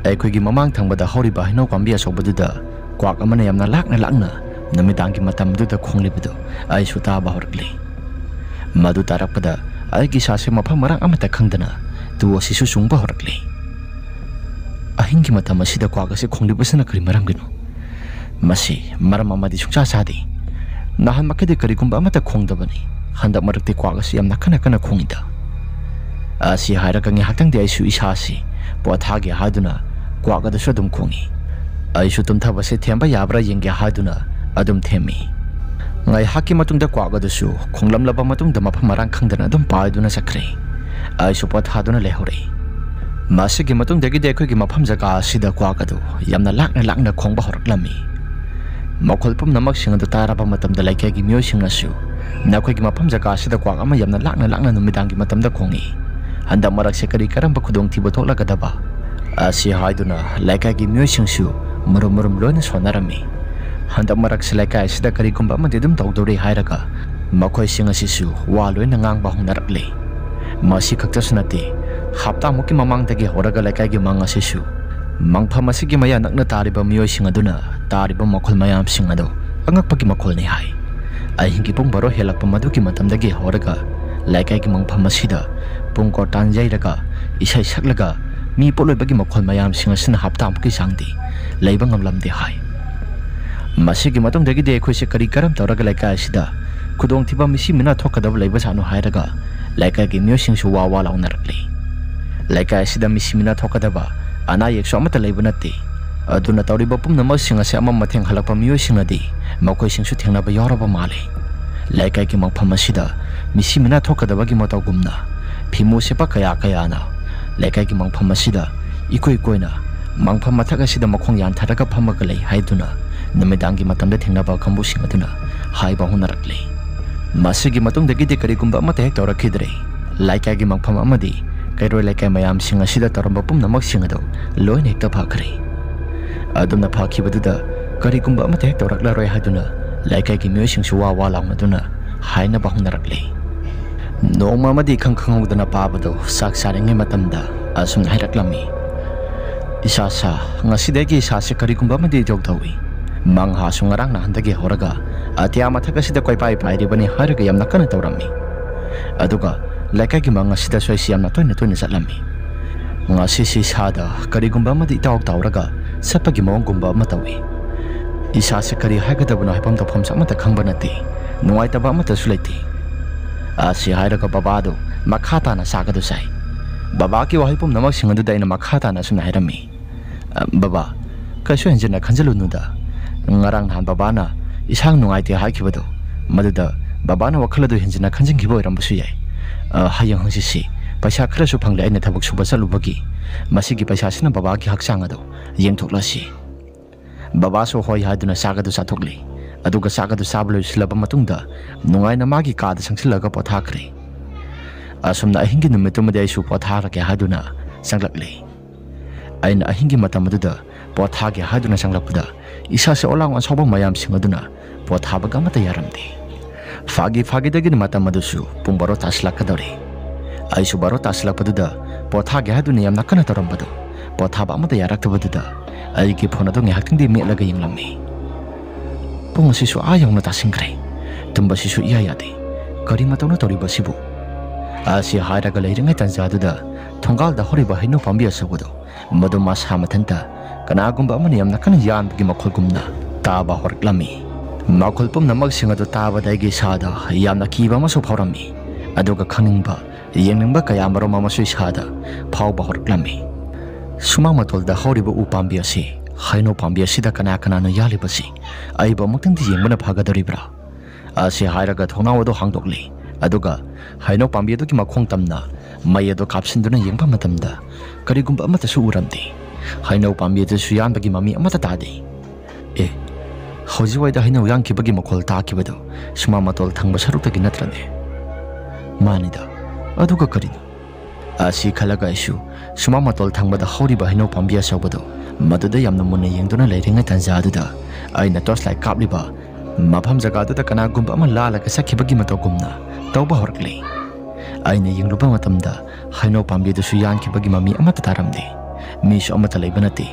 ꯑꯩꯈꯣꯏꯒꯤ ꯃꯃꯥꯡ ꯊꯪꯕꯗ ꯍꯧꯔꯤꯕ ꯍꯩꯅꯧ ꯄꯥꯝꯕꯤ ꯑꯆꯧꯕꯗꯨꯗ ꯀ꯭ꯋꯥꯛ ꯑꯃꯅ ꯌꯥꯝꯅ ꯂꯥꯛꯅ ꯂꯥꯛꯅ ꯅꯨꯃꯤꯗꯥꯡꯒꯤ ꯃꯇꯝꯗꯨꯗ ꯈꯣꯡꯂꯤꯕꯗꯨ ꯑꯩꯁꯨ ꯇꯥꯕ ꯍꯧꯔꯛꯂꯦ꯫ ꯃꯗꯨ ꯇꯥꯔꯛꯄꯗ ꯑꯩꯒꯤ ꯏꯁꯥꯁꯦ ꯃꯐꯝ ꯃꯔꯥꯡ ꯑꯃꯠꯇ ꯈꯪꯗꯅ ꯇꯨ ꯑꯁꯤꯁꯨ ꯆꯣꯡꯕ ꯍꯧꯔꯛꯂꯦ꯫ ꯑꯍꯤꯡꯒꯤ ꯃꯇꯝ ꯑꯁꯤꯗ ꯀ꯭ꯋꯥꯛ ꯑꯁꯤ ꯈꯣꯡꯂꯤꯕꯁꯤꯅ ꯀꯔꯤ ꯃꯔꯝꯒꯤꯅꯣ? ꯃꯁꯤ ꯃꯔꯝ ꯑꯃꯗꯤ ꯁꯨꯡꯆꯥ ꯆꯥꯗꯦ꯫ ꯅꯍꯥꯟꯃꯛꯀꯤꯗꯤ ꯀꯔꯤꯒꯨꯝꯕ ꯑꯃꯠꯇ ꯈꯣꯡꯗꯕꯅꯤ꯫ ꯍꯟꯗꯛ ꯃꯔꯛꯇꯤ ꯀ꯭ꯋꯥꯛ ꯑꯁꯤ ꯌꯥꯝꯅ ꯀꯟꯅ ꯀꯟꯅ ꯈꯣꯡꯏꯗ꯫ ꯑꯁꯤ ꯍꯥꯏꯔꯒ ꯉꯥꯏꯍꯥꯛꯇꯪꯗꯤ ꯑꯩꯁꯨ ꯏꯁꯥꯁꯤ ꯄꯣꯊꯥꯒꯦ ꯍꯥꯏꯗꯨꯅ ꯀ꯭ꯋꯥꯛ ꯑꯗꯨꯁꯨ ꯑꯗꯨꯝ ꯈꯣꯡꯏ꯫ ꯑꯩꯁꯨ ꯇꯨꯝꯊꯕꯁꯤ ꯊꯦꯝꯕ ꯌꯥꯕ꯭ꯔꯥ ꯌꯦꯡꯒꯦ ꯍꯥꯏꯗꯨꯅ ꯑꯗꯨꯝ ꯊꯦꯝꯃꯤ꯫ ꯉꯥꯏꯍꯥꯛꯀꯤ ꯃꯇꯨꯡꯗ ꯀ꯭ꯋꯥꯛ ꯑꯗꯨꯁꯨ ꯈꯣꯡꯂꯝꯂꯕ ꯃꯇꯨꯡꯗ ꯃꯐꯝ ꯃꯔꯥꯡ ꯈꯪꯗꯅ ꯑꯗꯨꯝ ꯄꯥꯏꯗꯨꯅ ꯆꯠꯈ꯭ꯔꯦ꯫ ꯑꯩꯁꯨ ꯄꯣꯊꯥꯗꯨꯅ ꯂꯩꯍꯧꯔꯦ꯫ ꯃꯁꯤꯒꯤ ꯃꯇꯨꯡꯗꯒꯤꯗꯤ ꯑꯩꯈꯣꯏꯒꯤ ꯃꯐꯝ ꯖꯒꯥ ꯑꯁꯤꯗ ꯀ꯭ꯋꯥꯛ ꯑꯗꯨ ꯌꯥꯝꯅ ꯂꯥꯛꯅ ꯂꯥꯛꯅ ꯈꯣꯡꯕ ꯍꯧꯔꯛꯂꯝꯃꯤ꯫ ꯃꯈꯣꯜ ꯄꯨꯝꯅꯃꯛꯁꯤꯡ ꯑꯗꯨ ꯇꯥꯔꯕ ꯃꯇꯝꯗ ꯂꯩꯀꯥꯏꯒꯤ ꯃꯤꯑꯣꯏꯁꯤꯡꯅꯁꯨ ꯅꯈꯣꯏꯒꯤ ꯃꯐꯝ ꯖꯒꯥ ꯑꯁꯤꯗ ꯀ꯭ꯋꯥꯛ ꯑꯃ ꯌꯥꯝꯅ ꯂꯥꯛꯅ ꯂꯥꯛꯅ ꯅꯨꯃꯤꯗꯥꯡꯒꯤ ꯃꯇꯝꯗ ꯈꯣꯡꯏ꯫ ꯍꯟꯗꯛ ꯃꯔꯛꯁꯦ ꯀꯔꯤ ꯀꯔꯝꯕ ꯈꯨꯗꯣꯡꯊꯤꯕ ꯊꯣꯛꯂꯛꯀꯗꯕ? ꯑꯁꯤ ꯍꯥꯏꯗꯨꯅ ꯂꯩꯀꯥꯏꯒꯤ ꯃꯤꯑꯣꯏꯁꯤꯡꯁꯨ ꯃꯔꯨꯝ ꯃꯔꯨꯝ ꯂꯣꯏꯅ ꯁꯣꯟꯅꯔꯝꯃꯤ꯫ ꯍꯟꯗꯛ ꯃꯔꯛꯁꯦ ꯂꯩꯀꯥꯏ ꯑꯁꯤꯗ ꯀꯔꯤꯒꯨꯝꯕ ꯑꯃꯗꯤ ꯑꯗꯨꯝ ꯇꯧꯗꯧꯔꯤ ꯍꯥꯏꯔꯒ ꯃꯈꯣꯏꯁꯤꯡ ꯑꯁꯤꯁꯨ ꯋꯥ ꯂꯣꯏꯅ ꯉꯥꯡꯕ ꯍꯧꯅꯔꯛꯂꯦ꯫ ꯃꯁꯤ ꯈꯛꯇꯁꯨ ꯅꯠꯇꯦ, ꯍꯞꯇꯥꯃꯨꯛꯀꯤ ꯃꯃꯥꯡꯗꯒꯤ ꯍꯧꯔꯒ ꯂꯩꯀꯥꯏꯒꯤ ꯃꯪ ꯑꯁꯤꯁꯨ, ꯃꯪꯐꯝ ꯑꯁꯤꯒꯤ ꯃꯌꯥ ꯅꯛꯅ ꯇꯥꯔꯤꯕ ꯃꯤꯑꯣꯏꯁꯤꯡ ꯑꯗꯨꯅ ꯇꯥꯔꯤꯕ ꯃꯈꯣꯜ ꯃꯌꯥꯝꯁꯤꯡ ꯑꯗꯨ ꯑꯉꯛꯄꯒꯤ ꯃꯈꯣꯜꯅꯤ ꯍꯥꯏ꯫ ꯑꯍꯤꯡꯒꯤ ꯄꯨꯡ ꯕꯥꯔꯣ ꯍꯦꯜꯂꯛꯄ ꯃꯗꯨꯒꯤ ꯃꯇꯝꯗꯒꯤ ꯍꯧꯔꯒ ꯂꯩꯀꯥꯏꯒꯤ ꯃꯪꯐꯝ ꯑꯁꯤꯗ ꯄꯨꯡ ꯀꯣꯔꯇꯥꯟ ꯌꯩꯔꯒ ꯏꯁꯩ ꯁꯛꯂꯒ ꯃꯤ ꯄꯣꯠꯂꯣꯏꯕꯒꯤ ꯃꯈꯣꯜ ꯃꯌꯥꯝꯁꯤꯡ ꯑꯁꯤꯅ ꯍꯞꯇꯥꯃꯨꯛꯀꯤ ꯆꯥꯡꯗꯤ ꯂꯩꯕ ꯉꯝꯂꯝꯗꯦ ꯍꯥꯏ꯫ ꯃꯁꯤꯒꯤ ꯃꯇꯨꯡꯗꯒꯤꯗꯤ ꯑꯩꯈꯣꯏꯁꯦ ꯀꯔꯤ ꯀꯔꯝ ꯇꯧꯔꯒ ꯂꯩꯀꯥꯏ ꯑꯁꯤꯗ ꯈꯨꯗꯣꯡꯊꯤꯕ ꯃꯤꯁꯤ ꯃꯤꯅꯥ ꯊꯣꯛꯀꯗꯕ ꯂꯩꯕꯖꯥꯠꯅꯣ ꯍꯥꯏꯔꯒ ꯂꯩꯀꯥꯏꯒꯤ ꯃꯤꯑꯣꯏꯁꯤꯡꯁꯨ ꯋꯥ ꯋꯥ ꯂꯥꯎꯅꯔꯛꯂꯤ꯫ ꯂꯩꯀꯥꯏ ꯑꯁꯤꯗ ꯃꯤꯁꯤ ꯃꯤꯅꯥ ꯊꯣꯛꯀꯗꯕ, ꯑꯅꯥ ꯑꯌꯦꯛꯁꯨ ꯑꯃꯠꯇ ꯂꯩꯕ ꯅꯠꯇꯦ꯫ ꯑꯗꯨꯅ ꯇꯧꯔꯤꯕ ꯄꯨꯝꯅꯃꯛꯁꯤꯡ ꯑꯁꯦ ꯑꯃꯝ ꯑꯊꯦꯡ ꯍꯜꯂꯛꯄ ꯃꯤꯑꯣꯏꯁꯤꯡꯅꯗꯤ ꯃꯈꯣꯏꯁꯤꯡꯁꯨ ꯊꯦꯡꯅꯕ ꯌꯥꯎꯔꯕ ꯃꯥꯜꯂꯤ꯫ ꯂꯩꯀꯥꯏꯒꯤ ꯃꯐꯝ ꯑꯁꯤꯗ ꯃꯤꯁꯤ ꯃꯤꯅꯥ ꯊꯣꯛꯀꯗꯕꯒꯤ ꯃꯇꯧꯒꯨꯝꯅ ꯐꯤꯃꯨ ꯁꯦꯠꯄ ꯀꯌꯥ ꯀꯌꯥꯅ ꯂꯩꯀꯥꯏꯒꯤ ꯃꯪꯐꯝ ꯑꯁꯤꯗ ꯏꯀꯣꯏ ꯀꯣꯏꯅ ꯃꯪꯐꯝ ꯃꯊꯛ ꯑꯁꯤꯗ ꯃꯈꯣꯡ ꯌꯥꯟꯊꯔꯒ ꯐꯝꯃꯒ ꯂꯩ ꯍꯥꯏꯗꯨꯅ ꯅꯨꯃꯤꯗꯥꯡꯒꯤ ꯃꯇꯝꯗ ꯊꯦꯡꯅꯕ ꯀꯥꯡꯕꯨꯁꯤꯡ ꯑꯗꯨꯅ ꯍꯥꯏꯕ ꯍꯧꯅꯔꯛꯂꯤ꯫ ꯃꯁꯤꯒꯤ ꯃꯇꯨꯡꯗꯒꯤꯗꯤ ꯀꯔꯤꯒꯨꯝꯕ ꯑꯃꯠꯇ ꯍꯦꯛ ꯇꯧꯔꯛꯈꯤꯗ꯭ꯔꯦ꯫ ꯂꯩꯀꯥꯏꯒꯤ ꯃꯪꯐꯝ ꯑꯃꯗꯤ ꯀꯩꯔꯣꯏ ꯂꯩꯀꯥꯏ ꯃꯌꯥꯝꯁꯤꯡ ꯑꯁꯤꯗ ꯇꯧꯔꯝꯕ ꯄꯨꯝꯅꯃꯛꯁꯤꯡ ꯑꯗꯨ ꯂꯣꯏꯅ ꯍꯦꯛꯇ ꯐꯈ꯭ꯔꯦ꯫ ꯑꯗꯨꯝꯅ ꯐꯈꯤꯕꯗꯨꯗ ꯀꯔꯤꯒꯨꯝꯕ ꯑꯃꯠꯇ ꯍꯦꯛ ꯇꯧꯔꯛꯂꯔꯣꯏ ꯍꯥꯏꯗꯨꯅ ꯂꯩꯀꯥꯏꯒꯤ ꯃꯤꯑꯣꯏꯁꯤꯡꯁꯨ ꯋꯥ ꯋꯥ ꯂꯥꯎꯅꯗꯨꯅ ꯍꯥꯏꯅꯕ ꯍꯧꯅꯔꯛꯂꯦ꯫ ꯅꯣꯡꯃ ꯑꯃꯗꯤ ꯏꯈꯪ ꯈꯪꯍꯧꯗꯅ ꯄꯥꯕꯗꯨ ꯆꯥꯛ ꯆꯥꯔꯤꯉꯩ ꯃꯇꯝꯗ ꯑꯁꯨꯝꯅ ꯍꯥꯏꯔꯛꯂꯝꯃꯤ, "ꯏꯁꯥ ꯁꯥ, ꯉꯁꯤꯗꯒꯤ ꯏꯁꯥꯁꯦ ꯀꯔꯤꯒꯨꯝꯕ ꯑꯃꯗꯤ ꯏꯇꯧ ꯇꯧꯏ꯫ ꯃꯪꯍꯥꯁꯨ ꯉꯔꯥꯡ ꯅꯍꯥꯟꯗꯒꯤ ꯍꯧꯔꯒ ꯑꯇꯤꯌꯥ ꯃꯊꯛ ꯑꯁꯤꯗ ꯀꯣꯏꯄꯥꯏ ꯄꯥꯏꯔꯤꯕꯅꯤ" ꯍꯥꯏꯔꯒ ꯌꯥꯝꯅ ꯀꯟꯅ ꯇꯧꯔꯝꯃꯤ꯫ ꯑꯗꯨꯒ ꯂꯩꯀꯥꯏꯒꯤ ꯃꯪ ꯑꯁꯤꯗꯁꯨ ꯑꯩꯁꯤ ꯌꯥꯝꯅ ꯇꯣꯏꯅ ꯇꯣꯏꯅ ꯆꯠꯂꯝꯃꯤ꯫ ꯉꯁꯤꯁꯤ ꯏꯁꯥꯗ ꯀꯔꯤꯒꯨꯝꯕ ꯑꯃꯗꯤ ꯏꯇꯥꯎ ꯇꯥꯎꯔꯒ ꯆꯠꯄꯒꯤ ꯃꯑꯣꯡꯒꯨꯝꯕ ꯑꯃ ꯇꯧꯏ꯫ ꯏꯁꯥꯁꯦ ꯀꯔꯤ ꯍꯥꯏꯒꯗꯕꯅꯣ ꯍꯥꯏꯐꯝ ꯇꯧꯐꯝꯁꯨ ꯑꯃꯠꯇ ꯈꯪꯕ ꯅꯠꯇꯦ꯫ ꯅꯨꯡꯉꯥꯏꯇꯕ ꯑꯃꯠꯇꯁꯨ ꯂꯩꯇꯦ꯫ ꯑꯁꯤ ꯍꯥꯏꯔꯒ ꯕꯕꯥꯗꯨ ꯃꯈꯥ ꯇꯥꯅ ꯆꯥꯛ ꯑꯗꯨ ꯆꯥꯏ꯫ ꯕꯕꯥꯒꯤ ꯋꯥꯍꯩ ꯄꯨꯝꯅꯃꯛꯁꯤꯡ ꯑꯗꯨꯗ ꯑꯩꯅ ꯃꯈꯥ ꯇꯥꯅ ꯑꯁꯨꯝꯅ ꯍꯥꯏꯔꯝꯃꯤ, "ꯑ, ꯕꯕꯥ, ꯀꯩꯁꯨ ꯍꯦꯟꯖꯤꯟꯅ ꯈꯟꯖꯤꯜꯂꯨꯅꯨꯗ꯫ ꯉꯔꯥꯡ ꯅꯍꯥꯟ ꯕꯕꯥꯅ ꯏꯁꯥ ꯅꯨꯡꯉꯥꯏꯇꯦ ꯍꯥꯏꯈꯤꯕꯗꯣ, ꯃꯗꯨꯗ ꯕꯕꯥꯅ ꯋꯥꯈꯜ ꯑꯗꯨ ꯍꯦꯟꯖꯤꯟꯅ ꯈꯟꯖꯤꯟꯈꯤꯕ ꯑꯣꯏꯔꯝꯕꯁꯨ ꯌꯥꯏ꯫ ꯑ, ꯍꯌꯦꯡ ꯍꯪꯆꯤꯠꯁꯤ ꯄꯩꯁꯥ ꯈꯔꯁꯨ ꯐꯪꯂꯦ ꯑꯩꯅ ꯊꯕꯛ ꯁꯨꯕ ꯆꯠꯂꯨꯕꯒꯤ꯫ ꯃꯁꯤꯒꯤ ꯄꯩꯁꯥꯁꯤꯅ ꯕꯕꯥꯒꯤ ꯍꯛꯆꯥꯡ ꯑꯗꯨ ꯌꯦꯡꯊꯣꯛꯂꯁꯤ꯫" ꯕꯕꯥꯁꯨ ꯍꯣꯏ ꯍꯥꯏꯗꯨꯅ ꯆꯥꯛ ꯑꯗꯨ ꯆꯥꯊꯣꯛꯂꯤ꯫ ꯑꯗꯨꯒ ꯆꯥꯛ ꯑꯗꯨ ꯆꯥꯕ ꯂꯣꯏꯁꯤꯜꯂꯕ ꯃꯇꯨꯡꯗ ꯅꯨꯡꯉꯥꯏꯅ ꯃꯥꯒꯤ ꯀꯥꯗ ꯆꯪꯁꯤꯜꯂꯒ ꯄꯣꯊꯥꯈ꯭ꯔꯦ꯫ ꯑꯁꯨꯝꯅ ꯑꯍꯤꯡꯒꯤ ꯅꯨꯃꯤꯠꯇꯨꯃꯗꯤ ꯑꯩꯁꯨ ꯄꯣꯊꯥꯔꯒꯦ ꯍꯥꯏꯗꯨꯅ ꯆꯪꯂꯛꯂꯦ꯫ ꯑꯩꯅ ꯑꯍꯤꯡꯒꯤ ꯃꯇꯝ ꯑꯗꯨꯗ ꯄꯣꯊꯥꯒꯦ ꯍꯥꯏꯗꯨꯅ ꯆꯪꯂꯛꯄꯗ ꯏꯁꯥꯁꯦ ꯑꯣꯂꯥꯡ ꯑꯁꯥꯎꯕ ꯃꯌꯥꯝꯁꯤꯡ ꯑꯗꯨꯅ ꯄꯣꯊꯥꯕꯒ ꯑꯃꯠꯇ ꯌꯥꯔꯝꯗꯦ꯫ ꯐꯥꯒꯤ ꯐꯥꯒꯤꯗꯒꯤꯗꯤ ꯃꯇꯝ ꯑꯗꯨꯁꯨ ꯄꯨꯡ ꯕꯥꯔꯣ ꯇꯥꯁꯤꯜꯂꯛꯀꯗꯧꯔꯦ꯫ ꯑꯩꯁꯨ ꯕꯥꯔꯣ ꯇꯥꯁꯤꯜꯂꯛꯄꯗꯨꯗ ꯄꯣꯊꯥꯒꯦ ꯍꯥꯏꯗꯨꯅ ꯌꯥꯝꯅ ꯀꯟꯅ ꯇꯧꯔꯝꯕꯗꯣ, ꯄꯣꯊꯥꯕ ꯑꯃꯠꯇ ꯌꯥꯔꯛꯇꯕꯗꯨꯗ ꯑꯩꯒꯤ ꯐꯣꯟ ꯑꯗꯨ ꯉꯥꯏꯍꯥꯛꯇꯪꯗꯤ ꯃꯦꯠꯂꯒ ꯌꯦꯡꯂꯝꯃꯤ꯫ ꯄꯨꯡ ꯑꯁꯤꯁꯨ ꯑꯥ ꯌꯧꯅ ꯇꯥꯁꯤꯟꯈ꯭ꯔꯦ꯫ ꯇꯨꯝꯕꯁꯤꯁꯨ ꯏꯌꯥ ꯌꯥꯗꯦ꯫ ꯀꯔꯤ ꯃꯇꯧꯅ ꯇꯧꯔꯤꯕ ꯑꯁꯤꯕꯨ? ꯑꯁꯤ ꯍꯥꯏꯔꯒ ꯂꯩꯔꯤꯉꯩ ꯇꯥꯟꯖꯥꯗꯨꯗ ꯊꯣꯡꯒꯥꯜꯗ ꯍꯧꯔꯤꯕ ꯍꯩꯅꯧ ꯄꯥꯝꯕꯤ ꯑꯆꯧꯕꯗꯣ, ꯃꯗꯨ ꯃꯁꯥ ꯃꯊꯟꯇ ꯀꯅꯥꯒꯨꯝꯕ ꯑꯃꯅ ꯌꯥꯝꯅ ꯀꯟꯅ ꯌꯥꯟꯕꯒꯤ ꯃꯈꯣꯜꯒꯨꯝꯅ ꯇꯥꯕ ꯍꯧꯔꯛꯂꯝꯃꯤ꯫ ꯃꯈꯣꯜ ꯄꯨꯝꯅꯃꯛꯁꯤꯡ ꯑꯗꯨ ꯇꯥꯕꯗ ꯑꯩꯒꯤ ꯏꯁꯥꯗ ꯌꯥꯝꯅ ꯀꯤꯕ ꯑꯃꯁꯨ ꯐꯥꯎꯔꯝꯃꯤ, ꯑꯗꯨꯒ ꯈꯪꯅꯤꯡꯕ, ꯌꯦꯡꯅꯤꯡꯕ ꯀꯌꯥ ꯃꯔꯨꯝ ꯑꯃꯁꯨ ꯏꯁꯥꯗ ꯐꯥꯎꯕ ꯍꯧꯔꯛꯂꯝꯃꯤ꯫ ꯁꯨꯃꯥꯡ ꯃꯇꯣꯜꯗ ꯍꯧꯔꯤꯕ ꯎ ꯄꯥꯝꯕꯤ ꯑꯁꯤ, ꯍꯩꯅꯧ ꯄꯥꯝꯕꯤ ꯑꯁꯤꯗ ꯀꯅꯥ ꯀꯅꯥꯅꯣ ꯌꯥꯜꯂꯤꯕꯁꯤ? ꯑꯩꯕꯨ ꯑꯃꯨꯛꯇꯪꯗꯤ ꯌꯦꯡꯕꯅ ꯐꯒꯗꯧꯔꯤꯕ꯭ꯔꯥ? ꯑꯁꯤ ꯍꯥꯏꯔꯒ ꯊꯣꯡꯅꯥꯎ ꯑꯗꯨ ꯍꯥꯡꯗꯣꯛꯂꯦ꯫ ꯑꯗꯨꯒ ꯍꯩꯅꯧ ꯄꯥꯝꯕꯤ ꯑꯗꯨꯒꯤ ꯃꯈꯣꯡ ꯇꯝꯅ ꯃꯩ ꯑꯗꯨ ꯀꯥꯞꯁꯤꯟꯗꯨꯅ ꯌꯦꯡꯕ ꯃꯇꯝꯗ ꯀꯔꯤꯒꯨꯝꯕ ꯑꯃꯠꯇꯁꯨ ꯎꯔꯝꯗꯦ꯫ ꯍꯩꯅꯧ ꯄꯥꯝꯕꯤ ꯑꯗꯨꯁꯨ ꯌꯥꯟꯕꯒꯤ ꯃꯃꯤ ꯑꯃꯠꯇ ꯇꯥꯗꯦ꯫ ꯑꯦ, ꯍꯧꯖꯤꯛꯋꯥꯏꯗ ꯍꯩꯅꯧ ꯌꯥꯟꯈꯤꯕꯒꯤ ꯃꯈꯣꯜ ꯇꯥꯈꯤꯕꯗꯨ ꯁꯨꯃꯥꯡ ꯃꯇꯣꯜ ꯊꯪꯕ ꯁꯔꯨꯛꯇꯒꯤ ꯅꯠꯇ꯭ꯔꯅꯦ? ꯃꯥꯅꯤꯗ꯫ ꯑꯗꯨꯒ ꯀꯔꯤꯅꯣ? ꯑꯁꯤ ꯈꯜꯂꯒ ꯑꯩꯁꯨ ꯁꯨꯃꯥꯡ ꯃꯇꯣꯜ ꯊꯪꯕꯗ ꯍꯧꯔꯤꯕ ꯍꯩꯅꯧ ꯄꯥꯝꯕꯤ ꯑꯆꯧꯕꯗꯣ ꯃꯗꯨꯗ ꯌꯥꯝꯅ ꯃꯨꯟꯅ ꯌꯦꯡꯗꯨꯅ ꯂꯩꯔꯤꯉꯩ ꯇꯥꯟꯖꯥ ꯑꯗꯨꯗ ꯑꯩꯅ torch light ꯀꯥꯞꯂꯤꯕ ꯃꯐꯝ ꯖꯒꯥꯗꯨꯗ ꯀꯅꯥꯒꯨꯝꯕ ꯑꯃ ꯂꯥꯜꯂꯒ ꯆꯠꯈꯤꯕꯒꯤ ꯃꯇꯧꯒꯨꯝꯅ ꯇꯧꯕ ꯍꯧꯔꯛꯂꯦ꯫ ꯑꯩꯅ ꯌꯦꯡꯂꯨꯕ ꯃꯇꯝꯗ ꯍꯩꯅꯧ ꯄꯥꯝꯕꯤꯗꯨꯁꯨ ꯌꯥꯟꯈꯤꯕꯒꯤ ꯃꯃꯤ ꯑꯃꯠꯇ ꯇꯥꯔꯝꯗꯦ꯫ ꯃꯤꯁꯨ ꯑꯃꯠꯇ ꯂꯩꯕ ꯅꯠꯇꯦ꯫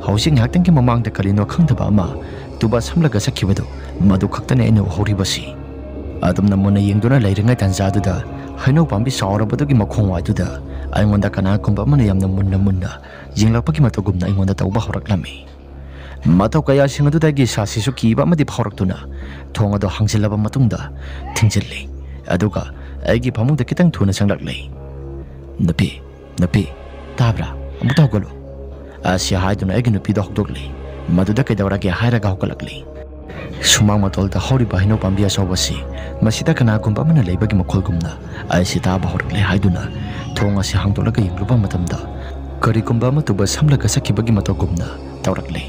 ꯍꯧꯖꯤꯛ ꯉꯥꯏꯍꯥꯛꯇꯪꯒꯤ ꯃꯃꯥꯡꯗ ꯀꯔꯤꯅꯣ ꯈꯪꯗꯕ ꯑꯃ ꯇꯨꯕ ꯁꯝꯂꯒ ꯆꯠꯈꯤꯕꯗꯨ ꯃꯗꯨ ꯈꯛꯇꯅꯤ ꯑꯩꯅ ꯎꯍꯧꯔꯤꯕꯁꯤ꯫ ꯑꯗꯨꯝꯅ ꯃꯨꯟꯅ ꯌꯦꯡꯗꯨꯅ ꯂꯩꯔꯤꯉꯩ ꯇꯥꯟꯖꯥꯗꯨꯗ ꯍꯩꯅꯧ ꯄꯥꯝꯕꯤ ꯆꯥꯎꯔꯕꯗꯨꯒꯤ ꯃꯈꯣꯡꯋꯥꯏꯗꯨꯗ ꯑꯩꯉꯣꯟꯗ ꯀꯅꯥꯒꯨꯝꯕ ꯑꯃꯅ ꯌꯥꯝꯅ ꯃꯨꯟꯅ ꯃꯨꯟꯅ ꯌꯦꯡꯂꯛꯄꯒꯤ ꯃꯇꯧꯒꯨꯝꯅ ꯑꯩꯉꯣꯟꯗ ꯇꯧꯕ ꯍꯧꯔꯛꯂꯝꯃꯤ꯫ ꯃꯇꯧ ꯀꯌꯥꯁꯤꯡ ꯑꯗꯨꯗ ꯑꯩꯒꯤ ꯏꯁꯥꯁꯤꯁꯨ ꯀꯤꯕ ꯑꯃꯗꯤ ꯐꯥꯎꯔꯛꯇꯨꯅ ꯊꯣꯡ ꯑꯗꯨ ꯍꯥꯡꯖꯤꯜꯂꯕ ꯃꯇꯨꯡꯗ ꯊꯤꯡꯖꯤꯜꯂꯤ꯫ ꯑꯗꯨꯒ ꯑꯩꯒꯤ ꯐꯃꯨꯡꯗ ꯈꯤꯇꯪ ꯊꯨꯅ ꯆꯪꯂꯛꯂꯤ꯫ "ꯅꯨꯄꯤ, ꯅꯨꯄꯤ, ꯇꯥꯕ꯭ꯔꯥ? ꯑꯃꯨꯛꯇ ꯍꯧꯒꯠꯂꯨ," ꯑꯁꯤ ꯍꯥꯏꯗꯨꯅ ꯑꯩꯒꯤ ꯅꯨꯄꯤꯗꯣ ꯍꯧꯗꯣꯛꯂꯤ꯫ "ꯃꯗꯨꯗ ꯀꯩꯗꯧꯔꯒꯦ?" ꯍꯥꯏꯔꯒ ꯍꯧꯒꯠꯂꯛꯂꯤ꯫ ꯁꯨꯃꯥꯡ ꯃꯇꯣꯜꯗ ꯍꯧꯔꯤꯕ ꯍꯩꯅꯧ ꯄꯥꯝꯕꯤ ꯑꯆꯧꯕꯁꯤ ꯃꯁꯤꯗ ꯀꯅꯥꯒꯨꯝꯕ ꯑꯃꯅ ꯂꯩꯕꯒꯤ ꯃꯈꯣꯜꯒꯨꯝꯅ ꯑꯩꯁꯤ ꯇꯥꯕ ꯍꯧꯔꯛꯂꯦ ꯍꯥꯏꯗꯨꯅ ꯊꯣꯡ ꯑꯁꯤ ꯍꯥꯡꯗꯣꯛꯂꯒ ꯌꯦꯡꯂꯨꯕ ꯃꯇꯝꯗ ꯀꯔꯤꯒꯨꯝꯕ ꯑꯃ ꯇꯨꯕ ꯁꯝꯂꯒ ꯆꯠꯈꯤꯕꯒꯤ ꯃꯇꯧꯒꯨꯝꯅ ꯇꯧꯔꯛꯂꯦ꯫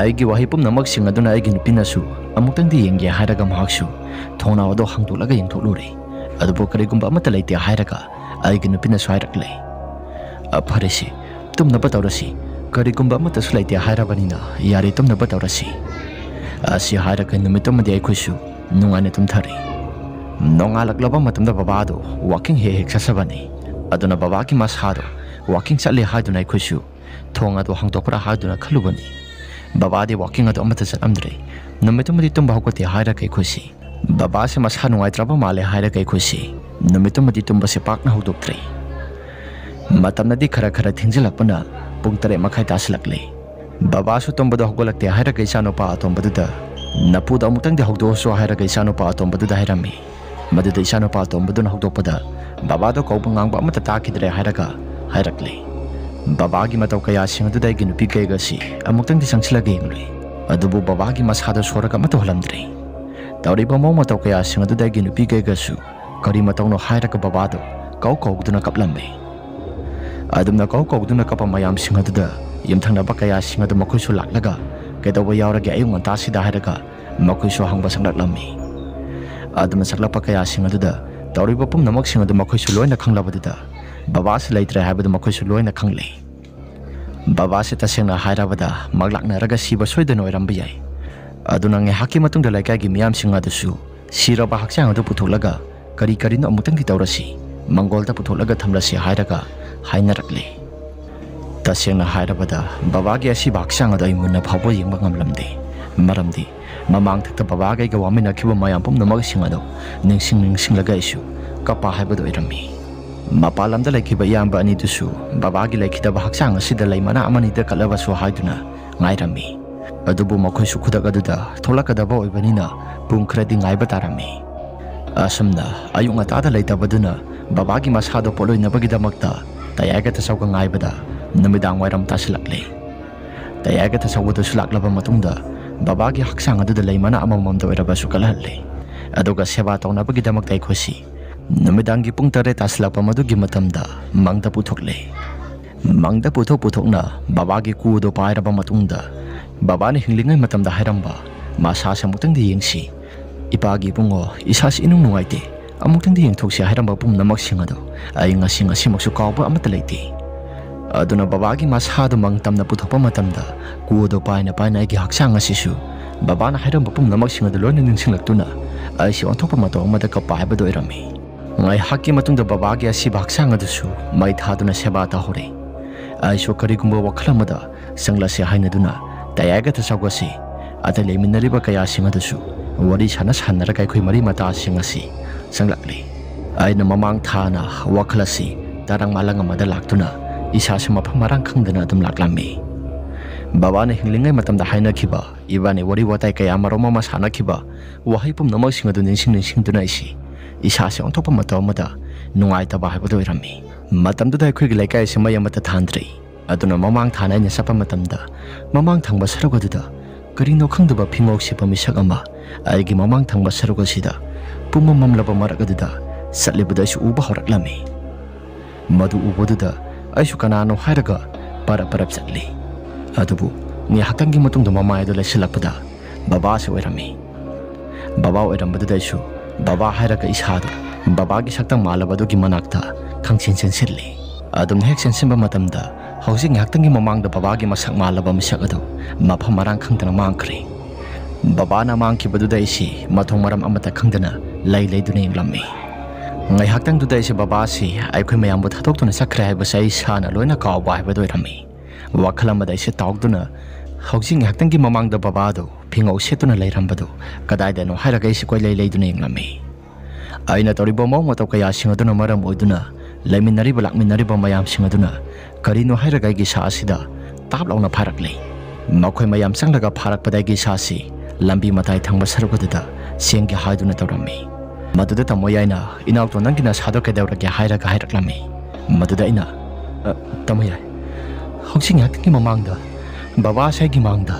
ꯑꯩꯒꯤ ꯋꯥꯍꯩ ꯄꯨꯝꯅꯃꯛꯁꯤꯡ ꯑꯗꯨꯅ ꯑꯩꯒꯤ ꯅꯨꯄꯤꯅꯁꯨ ꯑꯃꯨꯛꯇꯪꯗꯤ ꯌꯦꯡꯒꯦ ꯍꯥꯏꯔꯒ ꯃꯍꯥꯛꯁꯨ ꯊꯣꯡꯅꯥꯎ ꯑꯗꯨ ꯍꯥꯡꯗꯣꯛꯂꯒ ꯌꯦꯡꯊꯣꯛꯂꯨꯔꯦ꯫ ꯑꯗꯨꯕꯨ ꯀꯔꯤꯒꯨꯝꯕ ꯑꯃꯠꯇ ꯂꯩꯇꯦ ꯍꯥꯏꯔꯒ ꯑꯩꯒꯤ ꯅꯨꯄꯤꯅꯁꯨ ꯍꯥꯏꯔꯛꯂꯦ꯫ "ꯑ, ꯐꯔꯦꯁꯦ, ꯇꯨꯝꯅꯕ ꯇꯧꯔꯁꯤ꯫ ꯀꯔꯤꯒꯨꯝꯕ ꯑꯃꯠꯇꯁꯨ ꯂꯩꯇꯦ ꯍꯥꯏꯔꯕꯅꯤꯅ ꯌꯥꯔꯦ, ꯇꯨꯝꯅꯕ ꯇꯧꯔꯁꯤ," ꯑꯁꯤ ꯍꯥꯏꯔꯒ ꯅꯨꯃꯤꯠꯇꯨꯃꯗꯤ ꯑꯩꯈꯣꯏꯁꯨ ꯅꯨꯡꯉꯥꯏꯅ ꯇꯨꯝꯊꯔꯦ꯫ ꯅꯣꯡꯉꯥꯜꯂꯛꯂꯕ ꯃꯇꯝꯗ ꯕꯕꯥꯗꯣ walking ꯍꯦꯛ ꯍꯦꯛ ꯆꯠꯆꯕꯅꯤ꯫ ꯑꯗꯨꯅ ꯕꯕꯥꯒꯤ ꯃꯁꯥꯗꯣ walking ꯆꯠꯂꯦ ꯍꯥꯏꯗꯨꯅ ꯑꯩꯈꯣꯏꯁꯨ ꯊꯣꯡ ꯑꯗꯨ ꯍꯥꯡꯗꯣꯛꯄ꯭ꯔꯥ ꯍꯥꯏꯗꯨꯅ ꯈꯜꯂꯨꯕꯅꯤ꯫ ꯕꯕꯥꯗꯤ walking ꯑꯗꯨ ꯑꯃꯠꯇ ꯆꯠꯂꯝꯗ꯭ꯔꯦ꯫ ꯅꯨꯃꯤꯠꯇꯨꯃꯗꯤ ꯇꯨꯝꯕ ꯍꯧꯒꯠꯇꯦ ꯍꯥꯏꯔꯒ ꯑꯩꯈꯣꯏꯁꯤ ꯕꯕꯥꯁꯦ ꯃꯁꯥ ꯅꯨꯡꯉꯥꯏꯇ꯭ꯔꯕ ꯃꯥꯜꯂꯦ ꯍꯥꯏꯔꯒ ꯑꯩꯈꯣꯏꯁꯤ ꯅꯨꯃꯤꯠꯇꯨꯃꯗꯤ ꯇꯨꯝꯕꯁꯦ ꯄꯥꯛꯅ ꯍꯧꯗꯣꯛꯇ꯭ꯔꯦ꯫ ꯃꯇꯝꯅꯗꯤ ꯈꯔ ꯈꯔ ꯊꯦꯡꯖꯤꯜꯂꯛꯄꯅ ꯄꯨꯡ ꯇꯔꯦꯠ ꯃꯈꯥꯏ ꯇꯥꯁꯤꯜꯂꯛꯂꯦ꯫ ꯕꯕꯥꯁꯨ ꯇꯨꯝꯕꯗ ꯍꯧꯒꯠꯂꯛꯇꯦ ꯍꯥꯏꯔꯒ ꯏꯆꯥꯅꯨꯄꯥ ꯑꯇꯣꯝꯕꯗꯨꯗ, "ꯅꯄꯨꯗ ꯑꯃꯨꯛꯇꯪꯗꯤ ꯍꯧꯗꯣꯛꯑꯁꯨ," ꯍꯥꯏꯔꯒ ꯏꯆꯥꯅꯨꯄꯥ ꯑꯇꯣꯝꯕꯗꯨꯗ ꯍꯥꯏꯔꯝꯃꯤ꯫ ꯃꯗꯨꯗ ꯏꯆꯥꯅꯨꯄꯥ ꯑꯇꯣꯝꯕꯗꯨꯅ ꯍꯧꯗꯣꯛꯄꯗ ꯕꯕꯥꯗꯣ ꯀꯧꯕ ꯉꯥꯡꯕ ꯑꯃꯠꯇ ꯇꯥꯈꯤꯗ꯭ꯔꯦ ꯍꯥꯏꯔꯒ ꯍꯥꯏꯔꯛꯂꯦ꯫ ꯕꯕꯥꯒꯤ ꯃꯇꯧ ꯀꯌꯥꯁꯤꯡ ꯑꯗꯨꯗ ꯑꯩꯒꯤ ꯅꯨꯄꯤ ꯀꯩꯒꯁꯤ ꯑꯃꯨꯛꯇꯪꯗꯤ ꯆꯪꯁꯤꯜꯂꯒ ꯌꯦꯡꯂꯨꯏ꯫ ꯑꯗꯨꯕꯨ ꯕꯕꯥꯒꯤ ꯃꯁꯥꯗꯣ ꯁꯣꯔꯒ ꯑꯃꯠꯇ ꯍꯣꯜꯂꯝꯗ꯭ꯔꯦ꯫ ꯇꯧꯔꯤꯕ ꯃꯑꯣꯡ ꯃꯇꯧ ꯀꯌꯥꯁꯤꯡ ꯑꯗꯨꯗ ꯑꯩꯒꯤ ꯅꯨꯄꯤ ꯀꯩꯒꯁꯨ ꯀꯔꯤ ꯃꯇꯧꯅꯣ ꯍꯥꯏꯔꯒ ꯕꯕꯥꯗꯣ ꯀꯧ ꯀꯧꯗꯨꯅ ꯀꯞꯂꯝꯃꯤ꯫ ꯑꯗꯨꯝꯅ ꯀꯧ ꯀꯧꯗꯨꯅ ꯀꯞꯄ ꯃꯌꯥꯝꯁꯤꯡ ꯑꯗꯨꯗ ꯌꯨꯝꯊꯪꯅꯕ ꯀꯌꯥꯁꯤꯡ ꯑꯗꯨ ꯃꯈꯣꯏꯁꯨ ꯂꯥꯛꯂꯒ "ꯀꯩꯗꯧꯕ ꯌꯥꯎꯔꯒꯦ ꯑꯌꯨꯛ ꯉꯟꯇꯥꯁꯤꯗ?" ꯍꯥꯏꯔꯒ ꯃꯈꯣꯏꯁꯨ ꯍꯪꯕ ꯆꯪꯂꯛꯂꯝꯃꯤ꯫ ꯑꯗꯨꯅ ꯆꯪꯂꯛꯄ ꯀꯌꯥꯁꯤꯡ ꯑꯗꯨꯗ ꯇꯧꯔꯤꯕ ꯄꯨꯝꯅꯃꯛꯁꯤꯡ ꯑꯗꯨ ꯃꯈꯣꯏꯁꯨ ꯂꯣꯏꯅ ꯈꯪꯂꯕꯗꯨꯗ ꯕꯕꯥꯁꯤ ꯂꯩꯇ꯭ꯔꯦ ꯍꯥꯏꯕꯗꯨ ꯃꯈꯣꯏꯁꯨ ꯂꯣꯏꯅ ꯈꯪꯂꯦ꯫ ꯕꯕꯥꯁꯤ ꯇꯁꯦꯡꯅ ꯍꯥꯏꯔꯕꯗ ꯃꯪꯂꯥꯛꯅꯔꯒ ꯁꯤꯕ ꯁꯣꯏꯗꯅ ꯑꯣꯏꯔꯝꯕ ꯌꯥꯏ꯫ ꯑꯗꯨꯅ ꯉꯥꯏꯍꯥꯛꯀꯤ ꯃꯇꯨꯡꯗ ꯂꯩꯀꯥꯏꯒꯤ ꯃꯤꯌꯥꯝꯁꯤꯡ ꯑꯗꯨꯁꯨ ꯁꯤꯔꯕ ꯍꯛꯆꯥꯡ ꯑꯗꯨ ꯄꯨꯊꯣꯛꯂꯒ ꯀꯔꯤ ꯀꯔꯤꯅꯣ ꯑꯃꯨꯛꯇꯪꯗꯤ ꯇꯧꯔꯁꯤ, ꯃꯪꯒꯣꯜꯗ ꯄꯨꯊꯣꯛꯂꯒ ꯊꯝꯂꯁꯤ ꯍꯥꯏꯔꯒ ꯍꯥꯏꯅꯔꯛꯂꯦ꯫ ꯇꯁꯦꯡꯅ ꯍꯥꯏꯔꯕꯗ ꯕꯕꯥꯒꯤ ꯑꯁꯤꯕ ꯍꯛꯆꯥꯡ ꯑꯗꯨ ꯑꯩ ꯃꯨꯟꯅ ꯐꯥꯎꯕ ꯌꯦꯡꯕ ꯉꯝꯂꯝꯗꯦ꯫ ꯃꯔꯝꯗꯤ ꯃꯃꯥꯡꯊꯛꯇ ꯕꯕꯥꯒ ꯑꯩꯒ ꯋꯥꯃꯤꯟꯅꯈꯤꯕ ꯃꯌꯥꯝ ꯄꯨꯝꯅꯃꯛꯁꯤꯡ ꯑꯗꯨ ꯅꯤꯡꯁꯤꯡ ꯅꯤꯡꯁꯤꯡꯂꯒ ꯑꯩꯁꯨ ꯀꯞꯄ ꯍꯥꯏꯕꯗꯨ ꯑꯣꯏꯔꯝꯃꯤ꯫ ꯃꯄꯥꯟ ꯂꯝꯗ ꯂꯩꯈꯤꯕ ꯏꯌꯥꯝꯕ ꯑꯅꯤꯗꯨꯁꯨ ꯕꯕꯥꯒꯤ ꯂꯩꯈꯤꯗꯕ ꯍꯛꯆꯥꯡ ꯑꯁꯤꯗ ꯂꯩ ꯃꯅꯥ ꯑꯃꯅꯤꯗ ꯀꯠꯂꯕꯁꯨ ꯍꯥꯏꯗꯨꯅ ꯉꯥꯏꯔꯝꯃꯤ꯫ ꯑꯗꯨꯕꯨ ꯃꯈꯣꯏꯁꯨ ꯈꯨꯗꯛ ꯑꯗꯨꯗ ꯊꯣꯛꯂꯛꯀꯗꯕ ꯑꯣꯏꯕꯅꯤꯅ ꯄꯨꯡ ꯈꯔꯗꯤ ꯉꯥꯏꯕ ꯇꯥꯔꯝꯃꯤ꯫ ꯑꯁꯨꯝꯅ ꯑꯌꯨꯛ ꯉꯟꯇꯥꯗ ꯂꯩꯇꯕꯗꯨꯅ ꯕꯕꯥꯒꯤ ꯃꯁꯥꯗꯣ ꯄꯣꯠꯂꯣꯏꯅꯕꯒꯤꯗꯃꯛꯇ ꯇꯌꯥꯏꯒ ꯇꯆꯧꯒ ꯉꯥꯏꯕꯗ ꯅꯨꯃꯤꯗꯥꯡ ꯋꯥꯏꯔꯝ ꯇꯥꯁꯤꯜꯂꯛꯂꯦ꯫ ꯇꯌꯥꯏꯒ ꯇꯆꯧꯕꯗꯨꯁꯨ ꯂꯥꯛꯂꯕ ꯃꯇꯨꯡꯗ ꯕꯕꯥꯒꯤ ꯍꯛꯆꯥꯡ ꯑꯗꯨꯗ ꯂꯩ ꯃꯅꯥ ꯑꯃꯃꯝꯗ ꯑꯣꯏꯔꯕꯁꯨ ꯀꯠꯍꯜꯂꯦ꯫ ꯑꯗꯨꯒ ꯁꯦꯕꯥ ꯇꯧꯅꯕꯒꯤꯗꯃꯛꯇ ꯑꯩꯈꯣꯏꯁꯤ ꯅꯨꯃꯤꯗꯥꯡꯒꯤ ꯄꯨꯡ ꯇꯔꯦꯠ ꯇꯥꯁꯤꯜꯂꯛꯄ ꯃꯗꯨꯒꯤ ꯃꯇꯝꯗ ꯃꯪꯗ ꯄꯨꯊꯣꯛꯂꯦ꯫ ꯃꯪꯗ ꯄꯨꯊꯣꯛ ꯄꯨꯊꯣꯛꯅ ꯕꯕꯥꯒꯤ ꯀꯨ ꯑꯗꯨ ꯄꯥꯏꯔꯕ ꯃꯇꯨꯡꯗ ꯕꯕꯥꯅ ꯍꯤꯡꯂꯤꯉꯩ ꯃꯇꯝꯗ ꯍꯥꯏꯔꯝꯕ, "ꯃꯁꯥꯁꯦ ꯑꯃꯨꯛꯇꯪꯗꯤ ꯌꯦꯡꯁꯤ꯫ ꯏꯄꯥꯒꯤ ꯏꯕꯨꯡꯉꯣ, ꯏꯁꯥꯁꯤ ꯏꯅꯨꯡ ꯅꯨꯡꯉꯥꯏꯇꯦ, ꯑꯃꯨꯛꯇꯪꯗꯤ ꯌꯦꯡꯊꯣꯛꯁꯤ" ꯍꯥꯏꯔꯝꯕ ꯄꯨꯝꯅꯃꯛꯁꯤꯡ ꯑꯗꯨ ꯑꯩ ꯉꯁꯤ ꯉꯁꯤꯃꯛꯁꯨ ꯀꯥꯎꯕ ꯑꯃꯠꯇ ꯂꯩꯇꯦ꯫ ꯑꯗꯨꯅ ꯕꯕꯥꯒꯤ ꯃꯁꯥꯗꯨ ꯃꯪ ꯇꯝꯅ ꯄꯨꯊꯣꯛꯄ ꯃꯇꯝꯗ ꯀꯨ ꯑꯗꯨ ꯄꯥꯏꯅ ꯄꯥꯏꯅ ꯑꯩꯒꯤ ꯍꯛꯆꯥꯡ ꯑꯁꯤꯁꯨ ꯕꯕꯥꯅ ꯍꯥꯏꯔꯝꯕ ꯄꯨꯝꯅꯃꯛꯁꯤꯡ ꯑꯗꯨ ꯂꯣꯏꯅ ꯅꯤꯡꯁꯤꯡꯂꯛꯇꯨꯅ ꯑꯩꯁꯤ ꯑꯣꯟꯊꯣꯛꯄ ꯃꯇꯧ ꯑꯃꯗ ꯀꯞꯄ ꯍꯥꯏꯕꯗꯨ ꯑꯣꯏꯔꯝꯃꯤ꯫ ꯉꯥꯏꯍꯥꯛꯀꯤ ꯃꯇꯨꯡꯗ ꯕꯕꯥꯒꯤ ꯑꯁꯤꯕ ꯍꯛꯆꯥꯡ ꯑꯗꯨꯁꯨ ꯃꯩ ꯊꯥꯗꯨꯅ ꯁꯦꯕꯥ ꯇꯧꯍꯧꯔꯦ꯫ ꯑꯩꯁꯨ ꯀꯔꯤꯒꯨꯝꯕ ꯋꯥꯈꯜ ꯑꯃꯗ ꯆꯪꯂꯁꯤ ꯍꯥꯏꯅꯗꯨꯅ ꯇꯌꯥꯏꯒ ꯇꯆꯧꯒꯁꯤ ꯑꯇꯩ ꯂꯩꯃꯤꯟꯅꯔꯤꯕ ꯀꯌꯥꯁꯤꯡ ꯑꯗꯨꯁꯨ ꯋꯥꯔꯤ ꯁꯥꯟꯅ ꯁꯥꯟꯅꯔꯒ ꯑꯩꯈꯣꯏ ꯃꯔꯤ ꯃꯇꯥꯁꯤꯡ ꯑꯁꯤ ꯆꯪꯂꯛꯂꯤ꯫ ꯑꯩꯅ ꯃꯃꯥꯡ ꯊꯥꯅ ꯋꯥꯈꯜ ꯑꯁꯤ ꯇꯔꯪ ꯃꯥꯂꯪ ꯑꯃꯗ ꯂꯥꯛꯇꯨꯅ ꯏꯁꯥꯁꯤ ꯃꯐꯝ ꯃꯔꯥꯡ ꯈꯪꯗꯅ ꯑꯗꯨꯝ ꯂꯥꯛꯂꯝꯃꯤ꯫ ꯕꯕꯥꯅ ꯍꯤꯡꯂꯤꯉꯩ ꯃꯇꯝꯗ ꯍꯥꯏꯅꯈꯤꯕ, ꯏꯕꯥꯅꯤ ꯋꯥꯔꯤ ꯋꯥꯇꯥꯏ ꯀꯌꯥ ꯃꯔꯨꯝ ꯑꯃ ꯁꯥꯟꯅꯈꯤꯕ ꯋꯥꯍꯩ ꯄꯨꯝꯅꯃꯛꯁꯤꯡ ꯑꯗꯨ ꯅꯤꯡꯁꯤꯡ ꯅꯤꯡꯁꯤꯡꯗꯨꯅ ꯑꯩꯁꯤ ꯏꯁꯥꯁꯤ ꯑꯣꯟꯊꯣꯛꯄ ꯃꯇꯧ ꯑꯃꯗ ꯅꯨꯡꯉꯥꯏꯇꯕ ꯍꯥꯏꯕꯗꯨ ꯑꯣꯏꯔꯝꯃꯤ꯫ ꯃꯇꯝꯗꯨꯗ ꯑꯩꯈꯣꯏꯒꯤ ꯂꯩꯀꯥꯏ ꯑꯁꯤ ꯃꯩ ꯑꯃꯠꯇ ꯊꯥꯟꯗ꯭ꯔꯤ꯫ ꯑꯗꯨꯅ ꯃꯃꯥꯡ ꯊꯥꯅ ꯑꯩꯅ ꯆꯠꯄ ꯃꯇꯝꯗ ꯃꯃꯥꯡ ꯊꯪꯕ ꯁꯔꯨꯛ ꯑꯗꯨꯗ ꯀꯔꯤꯅꯣ ꯈꯪꯗꯕ ꯐꯤꯉꯧ ꯁꯦꯠꯄ ꯃꯤꯁꯛ ꯑꯃ ꯑꯩꯒꯤ ꯃꯃꯥꯡ ꯊꯪꯕ ꯁꯔꯨꯛ ꯑꯁꯤꯗ ꯄꯨꯝꯃꯝ ꯃꯝꯂꯕ ꯃꯔꯛ ꯑꯗꯨꯗ ꯆꯠꯂꯤꯕꯗꯨ ꯑꯩꯁꯨ ꯎꯕ ꯍꯧꯔꯛꯂꯝꯃꯤ꯫ ꯃꯗꯨ ꯎꯕꯗꯨꯗ ꯑꯩꯁꯨ ꯀꯅꯥꯅꯣ ꯍꯥꯏꯔꯒ ꯄꯔꯞ ꯄꯔꯞ ꯆꯠꯂꯤ꯫ ꯑꯗꯨꯕꯨ ꯉꯥꯏꯍꯥꯛꯇꯪꯒꯤ ꯃꯇꯨꯡꯗ ꯃꯃꯥꯏ ꯑꯗꯨ ꯂꯩꯁꯤꯜꯂꯛꯄꯗ ꯕꯕꯥꯁꯤ ꯑꯣꯏꯔꯝꯃꯤ꯫ ꯕꯕꯥ ꯑꯣꯏꯔꯝꯕꯗꯨꯗ ꯑꯩꯁꯨ ꯕꯕꯥ ꯍꯥꯏꯔꯒ ꯏꯁꯥꯗ ꯕꯕꯥꯒꯤ ꯁꯛꯇꯝ ꯃꯥꯜꯂꯕ ꯑꯗꯨꯒꯤ ꯃꯅꯥꯛꯇ ꯈꯪꯆꯦꯟ ꯆꯦꯟꯁꯤꯜꯂꯤ꯫ ꯑꯗꯨꯝ ꯍꯦꯛ ꯆꯦꯟꯁꯤꯟꯕ ꯃꯇꯝꯗ ꯍꯧꯖꯤꯛ ꯉꯥꯏꯍꯥꯛꯇꯪꯒꯤ ꯃꯃꯥꯡꯗ ꯕꯕꯥꯒꯤ ꯃꯁꯛ ꯃꯥꯜꯂꯕ ꯃꯤꯁꯛ ꯑꯗꯨ ꯃꯐꯝ ꯃꯔꯥꯡ ꯈꯪꯗꯅ ꯃꯥꯡꯈ꯭ꯔꯦ꯫ ꯕꯕꯥꯅ ꯃꯥꯡꯈꯤꯕꯗꯨꯗ ꯑꯩꯁꯤ ꯃꯊꯣꯡ ꯃꯔꯝ ꯑꯃꯠꯇ ꯈꯪꯗꯅ ꯂꯩ ꯂꯩꯗꯨꯅ ꯌꯦꯡꯂꯝꯃꯤ꯫ ꯉꯥꯏꯍꯥꯛꯇꯪꯗꯨꯗ ꯑꯩꯁꯦ ꯕꯕꯥꯁꯤ ꯑꯩꯈꯣꯏ ꯃꯌꯥꯝꯕꯨ ꯊꯥꯗꯣꯛꯇꯨꯅ ꯆꯠꯈ꯭ꯔꯦ ꯍꯥꯏꯕꯁꯦ ꯑꯩ ꯏꯁꯥꯅ ꯂꯣꯏꯅ ꯀꯥꯎꯕ ꯍꯥꯏꯕꯗꯨ ꯑꯣꯏꯔꯝꯃꯤ꯫ ꯋꯥꯈꯜ ꯑꯃꯗ ꯑꯩꯁꯦ ꯇꯥꯎꯗꯨꯅ ꯍꯧꯖꯤꯛ ꯉꯥꯏꯍꯥꯛꯇꯪꯒꯤ ꯃꯃꯥꯡꯗ ꯕꯕꯥꯗꯨ ꯐꯤꯉꯧ ꯁꯦꯠꯇꯨꯅ ꯂꯩꯔꯝꯕꯗꯨ ꯀꯗꯥꯏꯗꯅꯣ ꯍꯥꯏꯔꯒ ꯑꯩꯁꯦ ꯀꯣꯏꯂꯩ ꯂꯩꯗꯨꯅ ꯌꯦꯡꯂꯝꯃꯤ꯫ ꯑꯩꯅ ꯇꯧꯔꯤꯕ ꯃꯑꯣꯡ ꯃꯇꯧ ꯀꯌꯥꯁꯤꯡ ꯑꯗꯨꯅ ꯃꯔꯝ ꯑꯣꯏꯗꯨꯅ ꯂꯩꯃꯤꯟꯅꯔꯤꯕ ꯂꯥꯛꯃꯤꯟꯅꯔꯤꯕ ꯃꯌꯥꯝꯁꯤꯡ ꯑꯗꯨꯅ ꯀꯔꯤꯅꯣ ꯍꯥꯏꯔꯒ ꯑꯩꯒꯤ ꯏꯁꯥ ꯑꯁꯤꯗ ꯇꯥꯞ ꯂꯥꯎꯅ ꯐꯥꯔꯛꯂꯤ꯫ ꯃꯈꯣꯏ ꯃꯌꯥꯝ ꯆꯪꯂꯒ ꯐꯥꯔꯛꯄꯗ ꯑꯩꯒꯤ ꯏꯁꯥꯁꯤ ꯂꯝꯕꯤ ꯃꯇꯥꯏ ꯊꯪꯕ ꯁꯔꯨꯛ ꯑꯗꯨꯗ ꯆꯦꯟꯒꯦ ꯍꯥꯏꯗꯨꯅ ꯇꯧꯔꯝꯃꯤ꯫ ꯃꯗꯨꯗ ꯇꯥꯃꯣ ꯌꯥꯏꯅ, "ꯏꯅꯥꯎꯇꯣ, ꯅꯪꯒꯤ ꯅꯁꯥꯗꯣ ꯀꯩꯗꯧꯔꯒꯦ?" ꯍꯥꯏꯔꯒ ꯍꯥꯏꯔꯛꯂꯝꯃꯤ꯫ ꯃꯗꯨꯗ ꯑꯩꯅ, "ꯑ, ꯇꯥꯃꯣ ꯌꯥꯏ, ꯍꯧꯖꯤꯛ ꯉꯥꯏꯍꯥꯛꯇꯪꯒꯤ ꯃꯃꯥꯡꯗ ꯕꯕꯥꯁꯦ ꯑꯩꯒꯤ ꯃꯥꯡꯗ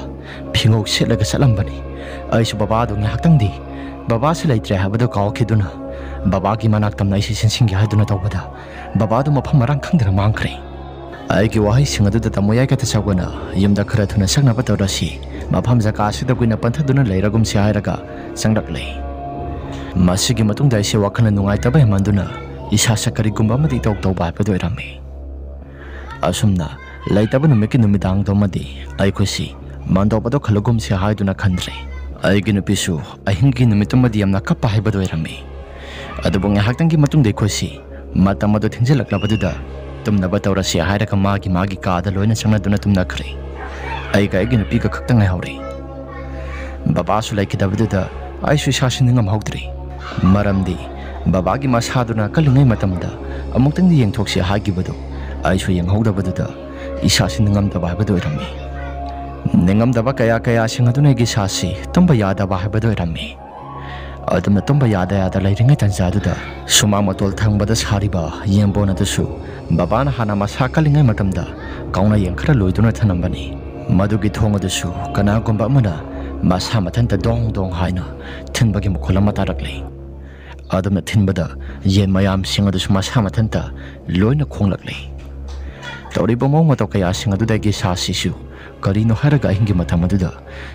ꯐꯤꯉꯧ ꯁꯦꯠꯂꯒ ꯆꯠꯂꯝꯕꯅꯤ꯫ ꯑꯩꯁꯨ ꯕꯕꯥꯗꯣ ꯉꯥꯏꯍꯥꯛꯇꯪꯗꯤ ꯕꯕꯥꯁꯦ ꯂꯩꯇ꯭ꯔꯦ ꯍꯥꯏꯕꯗꯣ ꯀꯥꯎꯈꯤꯗꯨꯅ ꯕꯕꯥꯒꯤ ꯃꯅꯥꯛ ꯇꯝꯅ ꯑꯩꯁꯦ ꯆꯦꯟꯁꯤꯟꯒꯦ ꯍꯥꯏꯗꯨꯅ ꯇꯧꯕꯗ ꯕꯕꯥꯗꯣ ꯃꯐꯝ ꯃꯔꯥꯡ ꯈꯪꯗꯅ ꯃꯥꯡꯈ꯭ꯔꯦ꯫" ꯑꯩꯒꯤ ꯋꯥꯍꯩꯁꯤꯡ ꯑꯗꯨꯗ ꯇꯥꯃꯣ ꯌꯥꯏ ꯀꯥꯏꯇ ꯁꯥꯎꯒꯅ, "ꯌꯨꯝꯗ ꯈꯔ ꯊꯨꯅ ꯆꯪꯅꯕ ꯇꯧꯔꯁꯤ, ꯃꯐꯝ ꯖꯒꯥ ꯑꯁꯤꯗ ꯀꯨꯏꯅ ꯄꯟꯊꯗꯨꯅ ꯂꯩꯔꯒꯨꯝꯁꯤ" ꯍꯥꯏꯔꯒ ꯆꯪꯂꯛꯂꯦ꯫ ꯃꯁꯤꯒꯤ ꯃꯇꯨꯡꯗ ꯑꯩꯁꯦ ꯋꯥꯈꯜꯅ ꯅꯨꯡꯉꯥꯏꯇꯕ ꯍꯦꯟꯃꯟꯗꯨꯅ ꯏꯁꯥꯁꯦ ꯀꯔꯤꯒꯨꯝꯕ ꯑꯃꯗꯤ ꯏꯇꯧ ꯇꯧꯕ ꯍꯥꯏꯕꯗꯨ ꯑꯣꯏꯔꯝꯃꯤ꯫ ꯑꯁꯨꯝꯅ ꯂꯩꯇꯕ ꯅꯨꯃꯤꯠꯀꯤ ꯅꯨꯃꯤꯗꯥꯡꯗꯨꯃꯗꯤ ꯑꯩꯈꯣꯏꯁꯤ ꯃꯥꯟꯗꯣꯞ ꯑꯗꯨ ꯈꯜꯂꯨꯒꯨꯝꯁꯤ ꯍꯥꯏꯗꯨꯅ ꯈꯟꯗ꯭ꯔꯦ꯫ ꯑꯩꯒꯤ ꯅꯨꯄꯤꯁꯨ ꯑꯍꯤꯡꯒꯤ ꯅꯨꯃꯤꯠꯇꯨꯃꯗꯤ ꯌꯥꯝꯅ ꯀꯞꯄ ꯍꯥꯏꯕꯗꯨ ꯑꯣꯏꯔꯝꯃꯤ꯫ ꯑꯗꯨꯕꯨ ꯉꯥꯏꯍꯥꯛꯇꯪꯒꯤ ꯃꯇꯨꯡꯗ ꯑꯩꯈꯣꯏꯁꯤ ꯃꯇꯝ ꯑꯗꯨ ꯊꯦꯡꯖꯤꯜꯂꯛꯂꯕꯗꯨꯗ ꯇꯨꯝꯅꯕ ꯇꯧꯔꯁꯤ ꯍꯥꯏꯔꯒ ꯃꯥꯒꯤ ꯃꯥꯒꯤ ꯀꯥꯗ ꯂꯣꯏꯅ ꯆꯪꯅꯗꯨꯅ ꯇꯨꯝꯅꯈ꯭ꯔꯦ꯫ ꯑꯩꯒ ꯑꯩꯒꯤ ꯅꯨꯄꯤꯒ ꯈꯛꯇ ꯉꯥꯏꯍꯧꯔꯦ꯫ ꯕꯕꯥꯁꯨ ꯂꯩꯈꯤꯗꯕꯗꯨꯗ ꯑꯩꯁꯨ ꯏꯁꯥꯁꯤ ꯅꯤꯡꯉꯝꯍꯧꯗ꯭ꯔꯦ꯫ ꯃꯔꯝꯗꯤ ꯕꯕꯥꯒꯤ ꯃꯁꯥꯗꯨꯅ ꯀꯜꯂꯤꯉꯩ ꯃꯇꯝꯗ ꯑꯃꯨꯛꯇꯪꯗꯤ ꯌꯦꯡꯊꯣꯛꯁꯤ ꯍꯥꯏꯈꯤꯕꯗꯨ ꯑꯩꯁꯨ ꯌꯦꯡꯍꯧꯗꯕꯗꯨꯗ ꯏꯁꯥꯁꯤ ꯅꯤꯡꯉꯝꯗꯕ ꯍꯥꯏꯕꯗꯨ ꯑꯣꯏꯔꯝꯃꯤ꯫ ꯅꯤꯡꯉꯝꯗꯕ ꯀꯌꯥ ꯀꯌꯥꯁꯤꯡ ꯑꯗꯨꯅ ꯑꯩꯒꯤ ꯏꯁꯥꯁꯤ ꯇꯨꯝꯕ ꯌꯥꯗꯕ ꯍꯥꯏꯕꯗꯨ ꯑꯣꯏꯔꯝꯃꯤ꯫ ꯑꯗꯨꯝꯅ ꯇꯨꯝꯕ ꯌꯥꯗ ꯌꯥꯗ ꯂꯩꯔꯤꯉꯩ ꯇꯟꯖꯥꯗꯨꯗ ꯁꯨꯃꯥꯡ ꯃꯇꯣꯜ ꯊꯪꯕꯗ ꯁꯥꯔꯤꯕ ꯌꯦꯟꯕꯣꯟ ꯑꯗꯨꯁꯨ ꯕꯕꯥꯅ ꯍꯥꯟꯅ ꯃꯁꯥ ꯀꯜꯂꯤꯉꯩ ꯃꯇꯝꯗ ꯀꯥꯎꯅ ꯌꯦꯟ ꯈꯔ ꯂꯣꯏꯗꯨꯅ ꯊꯝꯂꯝꯕꯅꯤ꯫ ꯃꯗꯨꯒꯤ ꯊꯣꯡ ꯑꯗꯨꯁꯨ ꯀꯅꯥꯒꯨꯝꯕ ꯑꯃꯅ ꯃꯁꯥ ꯃꯊꯟꯇ ꯗꯣꯡ ꯗꯣꯡ ꯍꯥꯏꯅ ꯊꯤꯟꯕꯒꯤ ꯃꯈꯣꯜ ꯑꯃ ꯇꯥꯔꯛꯂꯤ꯫ ꯑꯗꯨꯝꯅ ꯊꯤꯟꯕꯗ ꯌꯦꯟ ꯃꯌꯥꯝꯁꯤꯡ ꯑꯗꯨꯁꯨ ꯃꯁꯥ ꯃꯊꯟꯇ ꯂꯣꯏꯅ ꯈꯣꯡꯂꯛꯂꯤ꯫ ꯇꯧꯔꯤꯕ ꯃꯑꯣꯡ ꯃꯇꯧ ꯀꯌꯥꯁꯤꯡ ꯑꯗꯨꯗꯒꯤ ꯁꯥꯁꯤꯁꯨ ꯀꯔꯤꯅꯣ ꯍꯥꯏꯔꯒ ꯑꯍꯤꯡꯒꯤ ꯃꯇꯝ ꯑꯗꯨꯗ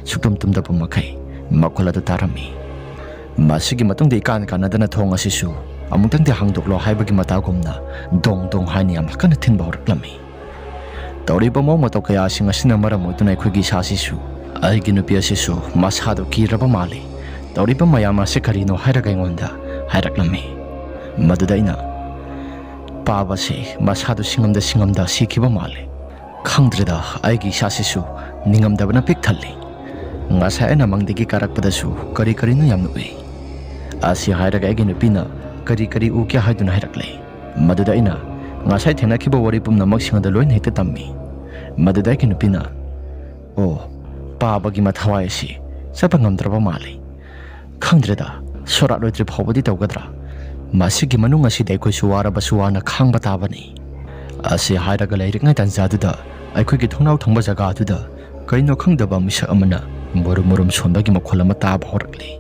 ꯁꯨꯛꯇꯨꯝ ꯇꯨꯝꯗꯕ ꯃꯈꯩ ꯃꯈꯣꯜ ꯑꯗꯨ ꯇꯥꯔꯝꯃꯤ꯫ ꯃꯁꯤꯒꯤ ꯃꯇꯨꯡꯗ ꯏꯀꯥꯟ ꯀꯥꯟꯅꯗꯅ ꯊꯣꯡ ꯑꯁꯤꯁꯨ "ꯑꯃꯨꯛꯇꯪꯗꯤ ꯍꯥꯡꯗꯣꯛꯂꯣ" ꯍꯥꯏꯕꯒꯤ ꯃꯇꯥꯒꯨꯝꯅ ꯗꯣꯡ ꯗꯣꯡ ꯍꯥꯏꯅ ꯌꯥꯝꯅ ꯀꯟꯅ ꯊꯤꯟꯕ ꯍꯧꯔꯛꯂꯝꯃꯤ꯫ ꯇꯧꯔꯤꯕ ꯃꯑꯣꯡ ꯃꯇꯧ ꯀꯌꯥꯁꯤꯡ ꯑꯁꯤꯅ ꯃꯔꯝ ꯑꯣꯏꯗꯨꯅ ꯑꯩꯈꯣꯏꯒꯤ ꯏꯁꯥꯁꯤꯁꯨ, ꯑꯩꯒꯤ ꯅꯨꯄꯤ ꯑꯁꯤꯁꯨ ꯃꯁꯥꯗꯨ ꯀꯤꯔꯕ ꯃꯥꯜꯂꯤ꯫ "ꯇꯧꯔꯤꯕ ꯃꯌꯥꯝ ꯑꯁꯤ ꯀꯔꯤꯅꯣ?" ꯍꯥꯏꯔꯒ ꯑꯩꯉꯣꯟꯗ ꯍꯥꯏꯔꯛꯂꯝꯃꯤ꯫ ꯃꯗꯨꯗ ꯑꯩꯅ, "ꯄꯥꯕꯁꯤ ꯃꯁꯥꯗꯨ ꯁꯤꯡꯉꯝꯗ ꯁꯤꯡꯉꯝꯗ ꯁꯤꯈꯤꯕ ꯃꯥꯜꯂꯤ꯫ ꯈꯪꯗ꯭ꯔꯦꯗ, ꯑꯩꯒꯤ ꯏꯁꯥꯁꯤꯁꯨ ꯅꯤꯡꯉꯝꯗꯕꯅ ꯄꯤꯛ ꯊꯜꯂꯤ꯫ ꯉꯁꯥꯏ ꯑꯩꯅ ꯃꯪꯗꯒꯤ ꯀꯥꯔꯛꯄꯗꯁꯨ ꯀꯔꯤ ꯀꯔꯤꯅꯣ ꯌꯥꯝꯅ ꯎꯏ"꯫ ꯑꯁꯤ ꯍꯥꯏꯔꯒ ꯑꯩꯒꯤ ꯅꯨꯄꯤꯅ ꯀꯔꯤ ꯀꯔꯤ ꯎꯒꯦ ꯍꯥꯏꯗꯨꯅ ꯍꯥꯏꯔꯛꯂꯦ꯫ ꯃꯗꯨꯗ ꯑꯩꯅ ꯉꯁꯥꯏ ꯊꯦꯡꯅꯈꯤꯕ ꯋꯥꯔꯤ ꯄꯨꯝꯅꯃꯛꯁꯤꯡ ꯑꯗꯨ ꯂꯣꯏꯅ ꯍꯦꯛꯇ ꯇꯝꯃꯤ꯫ ꯃꯗꯨꯗ ꯑꯩꯒꯤ ꯅꯨꯄꯤꯅ, "ꯑꯣ, ꯄꯥꯕꯒꯤ ꯃꯊꯋꯥꯏ ꯑꯁꯤ ꯆꯠꯄ ꯉꯝꯗ꯭ꯔꯕ ꯃꯥꯜꯂꯤ꯫ ꯈꯪꯗ꯭ꯔꯦꯗ, ꯁꯣꯔꯥꯠ ꯂꯣꯏꯗ꯭ꯔꯤ ꯐꯥꯎꯕꯗꯤ ꯇꯧꯒꯗ꯭ꯔꯥ? ꯃꯁꯤꯒꯤ ꯃꯅꯨꯡ ꯑꯁꯤꯗ ꯑꯩꯈꯣꯏꯁꯨ ꯋꯥꯔꯕꯁꯨ ꯋꯥꯅ ꯈꯥꯡꯕ ꯇꯥꯕꯅꯤ"꯫ ꯑꯁꯤ ꯍꯥꯏꯔꯒ ꯂꯩꯔꯤꯉꯩ ꯇꯥꯟꯖꯥꯗꯨꯗ ꯑꯩꯈꯣꯏꯒꯤ ꯊꯣꯡꯅꯥꯎ ꯊꯪꯕ ꯖꯒꯥꯗꯨꯗ ꯀꯩꯅꯣ ꯈꯪꯗꯕ ꯃꯤꯁꯛ ꯑꯃꯅ ꯃꯨꯔꯨꯝ ꯃꯨꯔꯨꯝ ꯁꯣꯟꯕꯒꯤ ꯃꯈꯣꯜ ꯑꯃ ꯇꯥꯕ ꯍꯧꯔꯛꯂꯤ꯫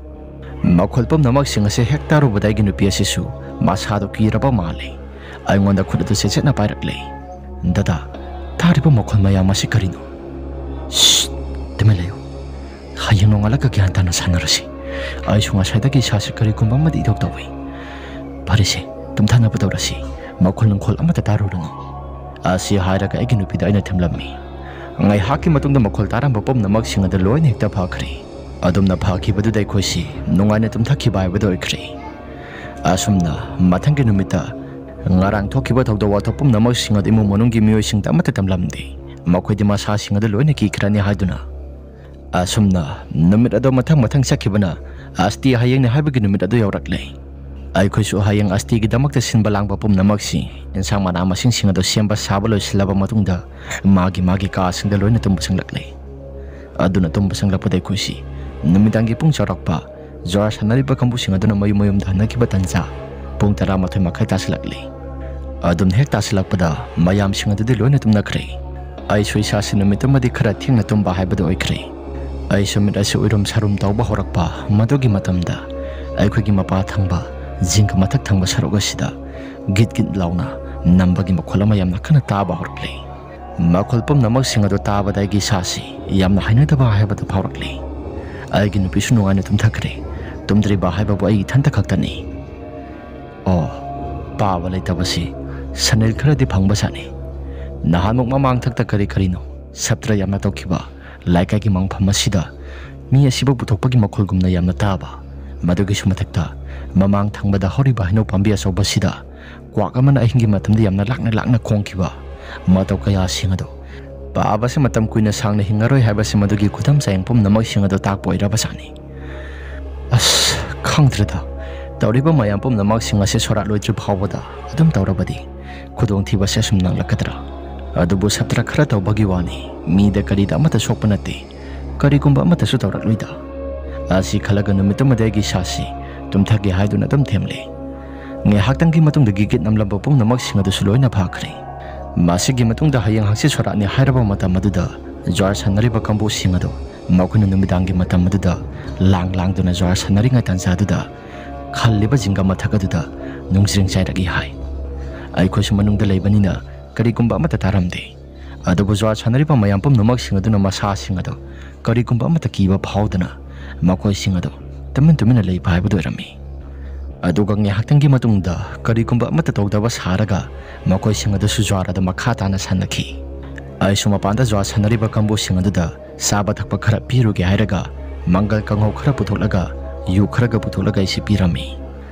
ꯃꯈꯣꯜ ꯄꯨꯝꯅꯃꯛꯁꯤꯡ ꯑꯁꯤ ꯍꯦꯛ ꯇꯥꯔꯨꯕꯗ ꯑꯩꯒꯤ ꯅꯨꯄꯤ ꯑꯁꯤꯁꯨ ꯃꯁꯥꯗꯨ ꯀꯤꯔꯕ ꯃꯥꯜꯂꯤ꯫ ꯑꯩꯉꯣꯟꯗ ꯈꯨꯠ ꯑꯗꯨ ꯆꯦꯠꯆꯦꯠꯅ ꯄꯥꯏꯔꯛꯂꯦ꯫ "ꯗꯗꯥ, ꯇꯥꯔꯤꯕ ꯃꯈꯣꯜ ꯃꯌꯥꯝ ꯑꯁꯤ ꯀꯔꯤꯅꯣ?" "ꯁꯁ, ꯇꯨꯃꯤꯟ ꯂꯩꯌꯨ꯫ ꯍꯌꯦꯡ ꯅꯣꯡꯉꯥꯜꯂꯒ ꯒ꯭ꯌꯥꯟ ꯇꯥꯅ ꯁꯥꯟꯅꯔꯁꯤ꯫ ꯑꯩꯁꯨ ꯉꯁꯥꯏꯗꯒꯤ ꯏꯁꯥꯁꯦ ꯀꯔꯤꯒꯨꯝꯕ ꯑꯃꯗꯤ ꯏꯇꯧ ꯇꯧꯏ꯫ ꯐꯔꯦꯁꯦ, ꯇꯨꯝꯊꯅꯕ ꯇꯧꯔꯁꯤ꯫ ꯃꯈꯣꯜ ꯅꯨꯡꯈꯣꯜ ꯑꯃꯠꯇ ꯇꯥꯔꯨꯔꯅꯨ"꯫ ꯑꯁꯤ ꯍꯥꯏꯔꯒ ꯑꯩꯒꯤ ꯅꯨꯄꯤꯗ ꯑꯩꯅ ꯊꯦꯝꯂꯝꯃꯤ꯫ ꯉꯥꯏꯍꯥꯛꯀꯤ ꯃꯇꯨꯡꯗ ꯃꯈꯣꯜ ꯇꯥꯔꯝꯕ ꯄꯨꯝꯅꯃꯛꯁꯤꯡ ꯑꯗꯨ ꯂꯣꯏꯅ ꯍꯦꯛꯇ ꯐꯈ꯭ꯔꯦ꯫ ꯑꯗꯨꯝꯅ ꯐꯈꯤꯕꯗꯨꯗ ꯑꯩꯈꯣꯏꯁꯤ ꯅꯨꯡꯉꯥꯏꯅ ꯇꯨꯝꯊꯈꯤꯕ ꯍꯥꯏꯕꯗꯨ ꯑꯣꯏꯈ꯭ꯔꯦ꯫ ꯑꯁꯨꯝꯅ ꯃꯊꯪꯒꯤ ꯅꯨꯃꯤꯠꯇ ꯉꯔꯥꯡ ꯊꯣꯛꯈꯤꯕ ꯊꯧꯗꯣꯛ ꯋꯥꯊꯣꯛ ꯄꯨꯝꯅꯃꯛꯁꯤꯡ ꯑꯗꯨ ꯏꯃꯨꯡ ꯃꯅꯨꯡꯒꯤ ꯃꯤꯑꯣꯏꯁꯤꯡꯗ ꯑꯃꯠꯇ ꯇꯝꯂꯝꯗꯦ꯫ ꯃꯈꯣꯏꯗꯤ ꯃꯁꯥꯁꯤꯡ ꯑꯗꯨ ꯂꯣꯏꯅ ꯀꯤꯈ꯭ꯔꯅꯤ ꯍꯥꯏꯗꯨꯅ꯫ ꯑꯁꯨꯝꯅ ꯅꯨꯃꯤꯠ ꯑꯗꯨ ꯃꯊꯪ ꯃꯊꯪ ꯆꯠꯈꯤꯕꯅ ꯑꯁꯇꯤ ꯍꯌꯦꯡꯅꯤ ꯍꯥꯏꯕꯒꯤ ꯅꯨꯃꯤꯠ ꯑꯗꯨ ꯌꯧꯔꯛꯂꯦ꯫ ꯑꯩꯈꯣꯏꯁꯨ ꯍꯌꯦꯡ ꯑꯁꯇꯤꯒꯤꯗꯃꯛꯇ ꯁꯤꯟꯕ ꯂꯥꯡꯕ ꯄꯨꯝꯅꯃꯛꯁꯤ, ꯏꯟꯁꯥꯡ ꯃꯅꯥ ꯃꯁꯤꯡꯁꯤꯡ ꯑꯗꯨ ꯁꯦꯝꯕ ꯁꯥꯕ ꯂꯣꯏꯁꯤꯜꯂꯕ ꯃꯇꯨꯡꯗ, ꯃꯥꯒꯤ ꯃꯥꯒꯤ ꯀꯥꯁꯤꯡꯗ ꯂꯣꯏꯅ ꯇꯨꯝꯕ ꯆꯪꯂꯛꯂꯦ꯫ ꯑꯗꯨꯅ ꯇꯨꯝꯕ ꯆꯪꯂꯛꯄꯗ ꯑꯩꯈꯣꯏꯁꯤ ꯅꯨꯃꯤꯗꯥꯡꯒꯤ ꯄꯨꯡ ꯆꯥꯎꯔꯛꯄ, ꯖꯨꯋꯥꯔ ꯁꯥꯟꯅꯔꯤꯕ ꯀꯥꯡꯕꯨꯁꯤꯡ ꯑꯗꯨꯅ ꯃꯌꯨꯝ ꯃꯌꯨꯝꯗ ꯍꯟꯅꯈꯤꯕ ꯇꯟꯖꯥ, ꯄꯨꯡ ꯇꯔꯥꯃꯥꯊꯣꯏ ꯃꯈꯥꯏ ꯇꯥꯁꯤꯜꯂꯛꯂꯤ꯫ ꯑꯗꯨꯝ ꯍꯦꯛ ꯇꯥꯁꯤꯜꯂꯛꯄꯗ ꯃꯌꯥꯝꯁꯤꯡ ꯑꯗꯨꯗꯤ ꯂꯣꯏꯅ ꯇꯨꯝꯅꯈ꯭ꯔꯦ꯫ ꯑꯩꯁꯨ ꯏꯁꯥꯁꯤ ꯅꯨꯃꯤꯠꯇꯨꯃꯗꯤ ꯈꯔ ꯊꯦꯡꯅ ꯇꯨꯝꯕ ꯍꯥꯏꯕꯗꯨ ꯑꯣꯏꯈ꯭ꯔꯦ꯫ ꯑꯩꯁꯨ ꯃꯤꯠ ꯑꯁꯤ ꯎꯏꯔꯨꯝ ꯁꯥꯔꯨꯝ ꯇꯧꯕ ꯍꯧꯔꯛꯄ ꯃꯗꯨꯒꯤ ꯃꯇꯝꯗ, ꯑꯩꯈꯣꯏꯒꯤ ꯃꯄꯥ ꯊꯪꯕ, ꯖꯤꯡꯒ ꯃꯊꯛ ꯊꯪꯕ ꯁꯔꯨꯛ ꯑꯁꯤꯗ ꯒꯤꯠ ꯒꯤꯠ ꯂꯥꯎꯅ ꯅꯝꯕꯒꯤ ꯃꯈꯣꯜ ꯑꯃ ꯌꯥꯝꯅ ꯀꯟꯅ ꯇꯥꯕ ꯍꯧꯔꯛꯂꯦ꯫ ꯃꯈꯣꯜ ꯄꯨꯝꯅꯃꯛꯁꯤꯡ ꯑꯗꯨ ꯇꯥꯕꯗ ꯑꯩꯒꯤ ꯏꯁꯥꯁꯤ ꯌꯥꯝꯅ ꯍꯩꯅꯗꯕ ꯍꯥꯏꯕꯗꯨ ꯐꯥꯎꯔꯛꯂꯦ꯫ ꯑꯩꯒꯤ ꯅꯨꯄꯤꯁꯨ ꯅꯨꯡꯉꯥꯏꯅ ꯇꯨꯝꯊꯈ꯭ꯔꯦ꯫ ꯇꯨꯝꯗ꯭ꯔꯤꯕ ꯍꯥꯏꯕꯕꯨ ꯑꯩ ꯏꯊꯟꯇ ꯈꯛꯇꯅꯤ꯫ ꯑꯣ, ꯄꯥꯕ ꯂꯩꯇꯕꯁꯤ ꯁꯅꯤꯜ ꯈꯔꯗꯤ ꯐꯪꯕ ꯁꯥꯠꯅꯤ꯫ ꯅꯍꯥꯟꯃꯨꯛ ꯃꯃꯥꯡꯊꯛꯇ ꯀꯔꯤ ꯀꯔꯤꯅꯣ ꯁꯥꯇ꯭ꯔ ꯌꯥꯝꯅ ꯇꯧꯈꯤꯕ ꯂꯩꯀꯥꯏꯒꯤ ꯃꯪꯐꯝ ꯑꯁꯤꯗ ꯃꯤ ꯑꯁꯤꯕꯨ ꯄꯨꯊꯣꯛꯄꯒꯤ ꯃꯈꯣꯜꯒꯨꯝꯅ ꯌꯥꯝꯅ ꯇꯥꯕ꯫ ꯃꯗꯨꯒꯤꯁꯨ ꯃꯊꯛꯇ ꯃꯃꯥꯡ ꯊꯪꯕꯗ ꯍꯧꯔꯤꯕ ꯍꯩꯅꯧ ꯄꯥꯝꯕꯤ ꯑꯆꯧꯕꯁꯤꯗ ꯀ꯭ꯋꯥꯛ ꯑꯃꯅ ꯑꯍꯤꯡꯒꯤ ꯃꯇꯝꯗ ꯌꯥꯝꯅ ꯂꯥꯛꯅ ꯂꯥꯛꯅ ꯈꯣꯡꯈꯤꯕ ꯃꯇꯧ ꯀꯌꯥꯁꯤꯡ ꯑꯗꯨ ꯄꯥꯕꯁꯤ ꯃꯇꯝ ꯀꯨꯏꯅ ꯁꯥꯡꯅ ꯍꯤꯡꯉꯔꯣꯏ ꯍꯥꯏꯕꯁꯤ ꯃꯗꯨꯒꯤ ꯈꯨꯗꯝ ꯆꯥꯌꯦꯡ ꯄꯨꯝꯅꯃꯛꯁꯤꯡ ꯑꯗꯨ ꯇꯥꯛꯄ ꯑꯣꯏꯔꯕꯖꯥꯠꯅꯤ꯫ ꯑꯁ, ꯈꯪꯗ꯭ꯔꯦꯗ꯫ ꯇꯧꯔꯤꯕ ꯃꯌꯥꯝ ꯄꯨꯝꯅꯃꯛꯁꯤꯡ ꯑꯁꯤ ꯁꯣꯔꯥꯠ ꯂꯣꯏꯗ꯭ꯔꯤ ꯐꯥꯎꯕꯗ ꯑꯗꯨꯝ ꯇꯧꯔꯕꯗꯤ ꯈꯨꯗꯣꯡꯊꯤꯕꯁꯦ ꯑꯁꯨꯝ ꯅꯪꯂꯛꯀꯗ꯭ꯔꯥ? ꯑꯗꯨꯕꯨ ꯁꯥꯇ꯭ꯔ ꯈꯔ ꯇꯧꯕꯒꯤ ꯋꯥꯅꯤ, ꯃꯤꯗ ꯀꯔꯤꯗ ꯑꯃꯠꯇ ꯁꯣꯛꯄ ꯅꯠꯇꯦ꯫ ꯀꯔꯤꯒꯨꯝꯕ ꯑꯃꯠꯇꯁꯨ ꯇꯧꯔꯛꯂꯣꯏꯗ꯫ ꯑꯁꯤ ꯈꯜꯂꯒ ꯅꯨꯃꯤꯠꯇꯨꯃꯗꯤ ꯑꯩꯒꯤ ꯏꯁꯥꯁꯤ ꯇꯨꯝꯊꯒꯦ ꯍꯥꯏꯗꯨꯅ ꯑꯗꯨꯝ ꯊꯦꯝꯂꯦ꯫ ꯉꯥꯏꯍꯥꯛꯇꯪꯒꯤ ꯃꯇꯨꯡꯗ ꯒꯤꯒꯤꯠ ꯅꯝꯂꯝꯕ ꯄꯨꯝꯅꯃꯛꯁꯤꯡ ꯑꯗꯨꯁꯨ ꯂꯣꯏꯅ ꯐꯈ꯭ꯔꯦ꯫ ꯃꯁꯤꯒꯤ ꯃꯇꯨꯡꯗ ꯍꯌꯦꯡ ꯍꯪꯆꯤꯠ ꯁꯣꯔꯥꯠꯅꯤ ꯍꯥꯏꯔꯕ ꯃꯇꯝ ꯑꯗꯨꯗ ꯖ꯭ꯋꯥꯔ ꯁꯥꯟꯅꯔꯤꯕ ꯀꯥꯡꯕꯨꯁꯤꯡ ꯑꯗꯨ ꯃꯈꯣꯏꯅ ꯅꯨꯃꯤꯗꯥꯡꯒꯤ ꯃꯇꯝ ꯑꯗꯨꯗ ꯂꯥꯡ ꯂꯥꯡꯗꯨꯅ ꯖ꯭ꯋꯥꯔ ꯁꯥꯟꯅꯔꯤꯉꯩ ꯇꯥꯟꯖꯥꯗꯨꯗ ꯈꯜꯂꯤꯕ ꯖꯤꯡꯒ ꯃꯊꯛ ꯑꯗꯨꯗ ꯅꯨꯡꯖ꯭ꯔꯤꯡ ꯆꯥꯏꯔꯛꯏ ꯍꯥꯏ꯫ ꯑꯩꯈꯣꯏꯁꯨ ꯃꯅꯨꯡꯗ ꯂꯩꯕꯅꯤꯅ ꯀꯔꯤꯒꯨꯝꯕ ꯑꯃꯠꯇ ꯇꯥꯔꯝꯗꯦ꯫ ꯑꯗꯨꯕꯨ ꯖ꯭ꯋꯥꯔ ꯁꯥꯟꯅꯔꯤꯕ ꯃꯌꯥꯝ ꯄꯨꯝꯅꯃꯛꯁꯤꯡ ꯑꯗꯨꯅ ꯃꯁꯥꯁꯤꯡ ꯑꯗꯨ ꯀꯔꯤꯒꯨꯝꯕ ꯑꯃꯠꯇ ꯀꯤꯕ ꯐꯥꯎꯗꯅ ꯃꯈꯣꯏꯁꯤꯡ ꯑꯗꯨ ꯇꯨꯃꯤꯟ ꯇꯨꯃꯤꯟꯅ ꯂꯩꯕ ꯍꯥꯏꯕꯗꯨ ꯑꯣꯏꯔꯝꯃꯤ꯫ ꯑꯗꯨꯒ ꯉꯥꯏꯍꯥꯛꯇꯪꯒꯤ ꯃꯇꯨꯡꯗ ꯀꯔꯤꯒꯨꯝꯕ ꯑꯃꯠꯇ ꯇꯧꯗꯕ ꯁꯥꯔꯒ ꯃꯈꯣꯏꯁꯤꯡ ꯑꯗꯨꯁꯨ ꯖ꯭ꯋꯥꯔ ꯑꯗꯨ ꯃꯈꯥ ꯇꯥꯅ ꯁꯥꯟꯅꯈꯤ꯫ ꯑꯩꯁꯨ ꯃꯄꯥꯟꯗ ꯖ꯭ꯋꯥꯔ ꯁꯥꯟꯅꯔꯤꯕ ꯀꯥꯡꯕꯨꯁꯤꯡ ꯑꯗꯨꯗ ꯆꯥꯕ ꯊꯛꯄ ꯈꯔ ꯄꯤꯔꯨꯒꯦ ꯍꯥꯏꯔꯒ ꯃꯪꯒꯜ ꯀꯥꯡꯍꯧ ꯈꯔ ꯄꯨꯊꯣꯛꯂꯒ ꯌꯨ ꯈꯔꯒ ꯄꯨꯊꯣꯛꯂꯒ ꯑꯩꯁꯤ ꯄꯤꯔꯝꯃꯤ꯫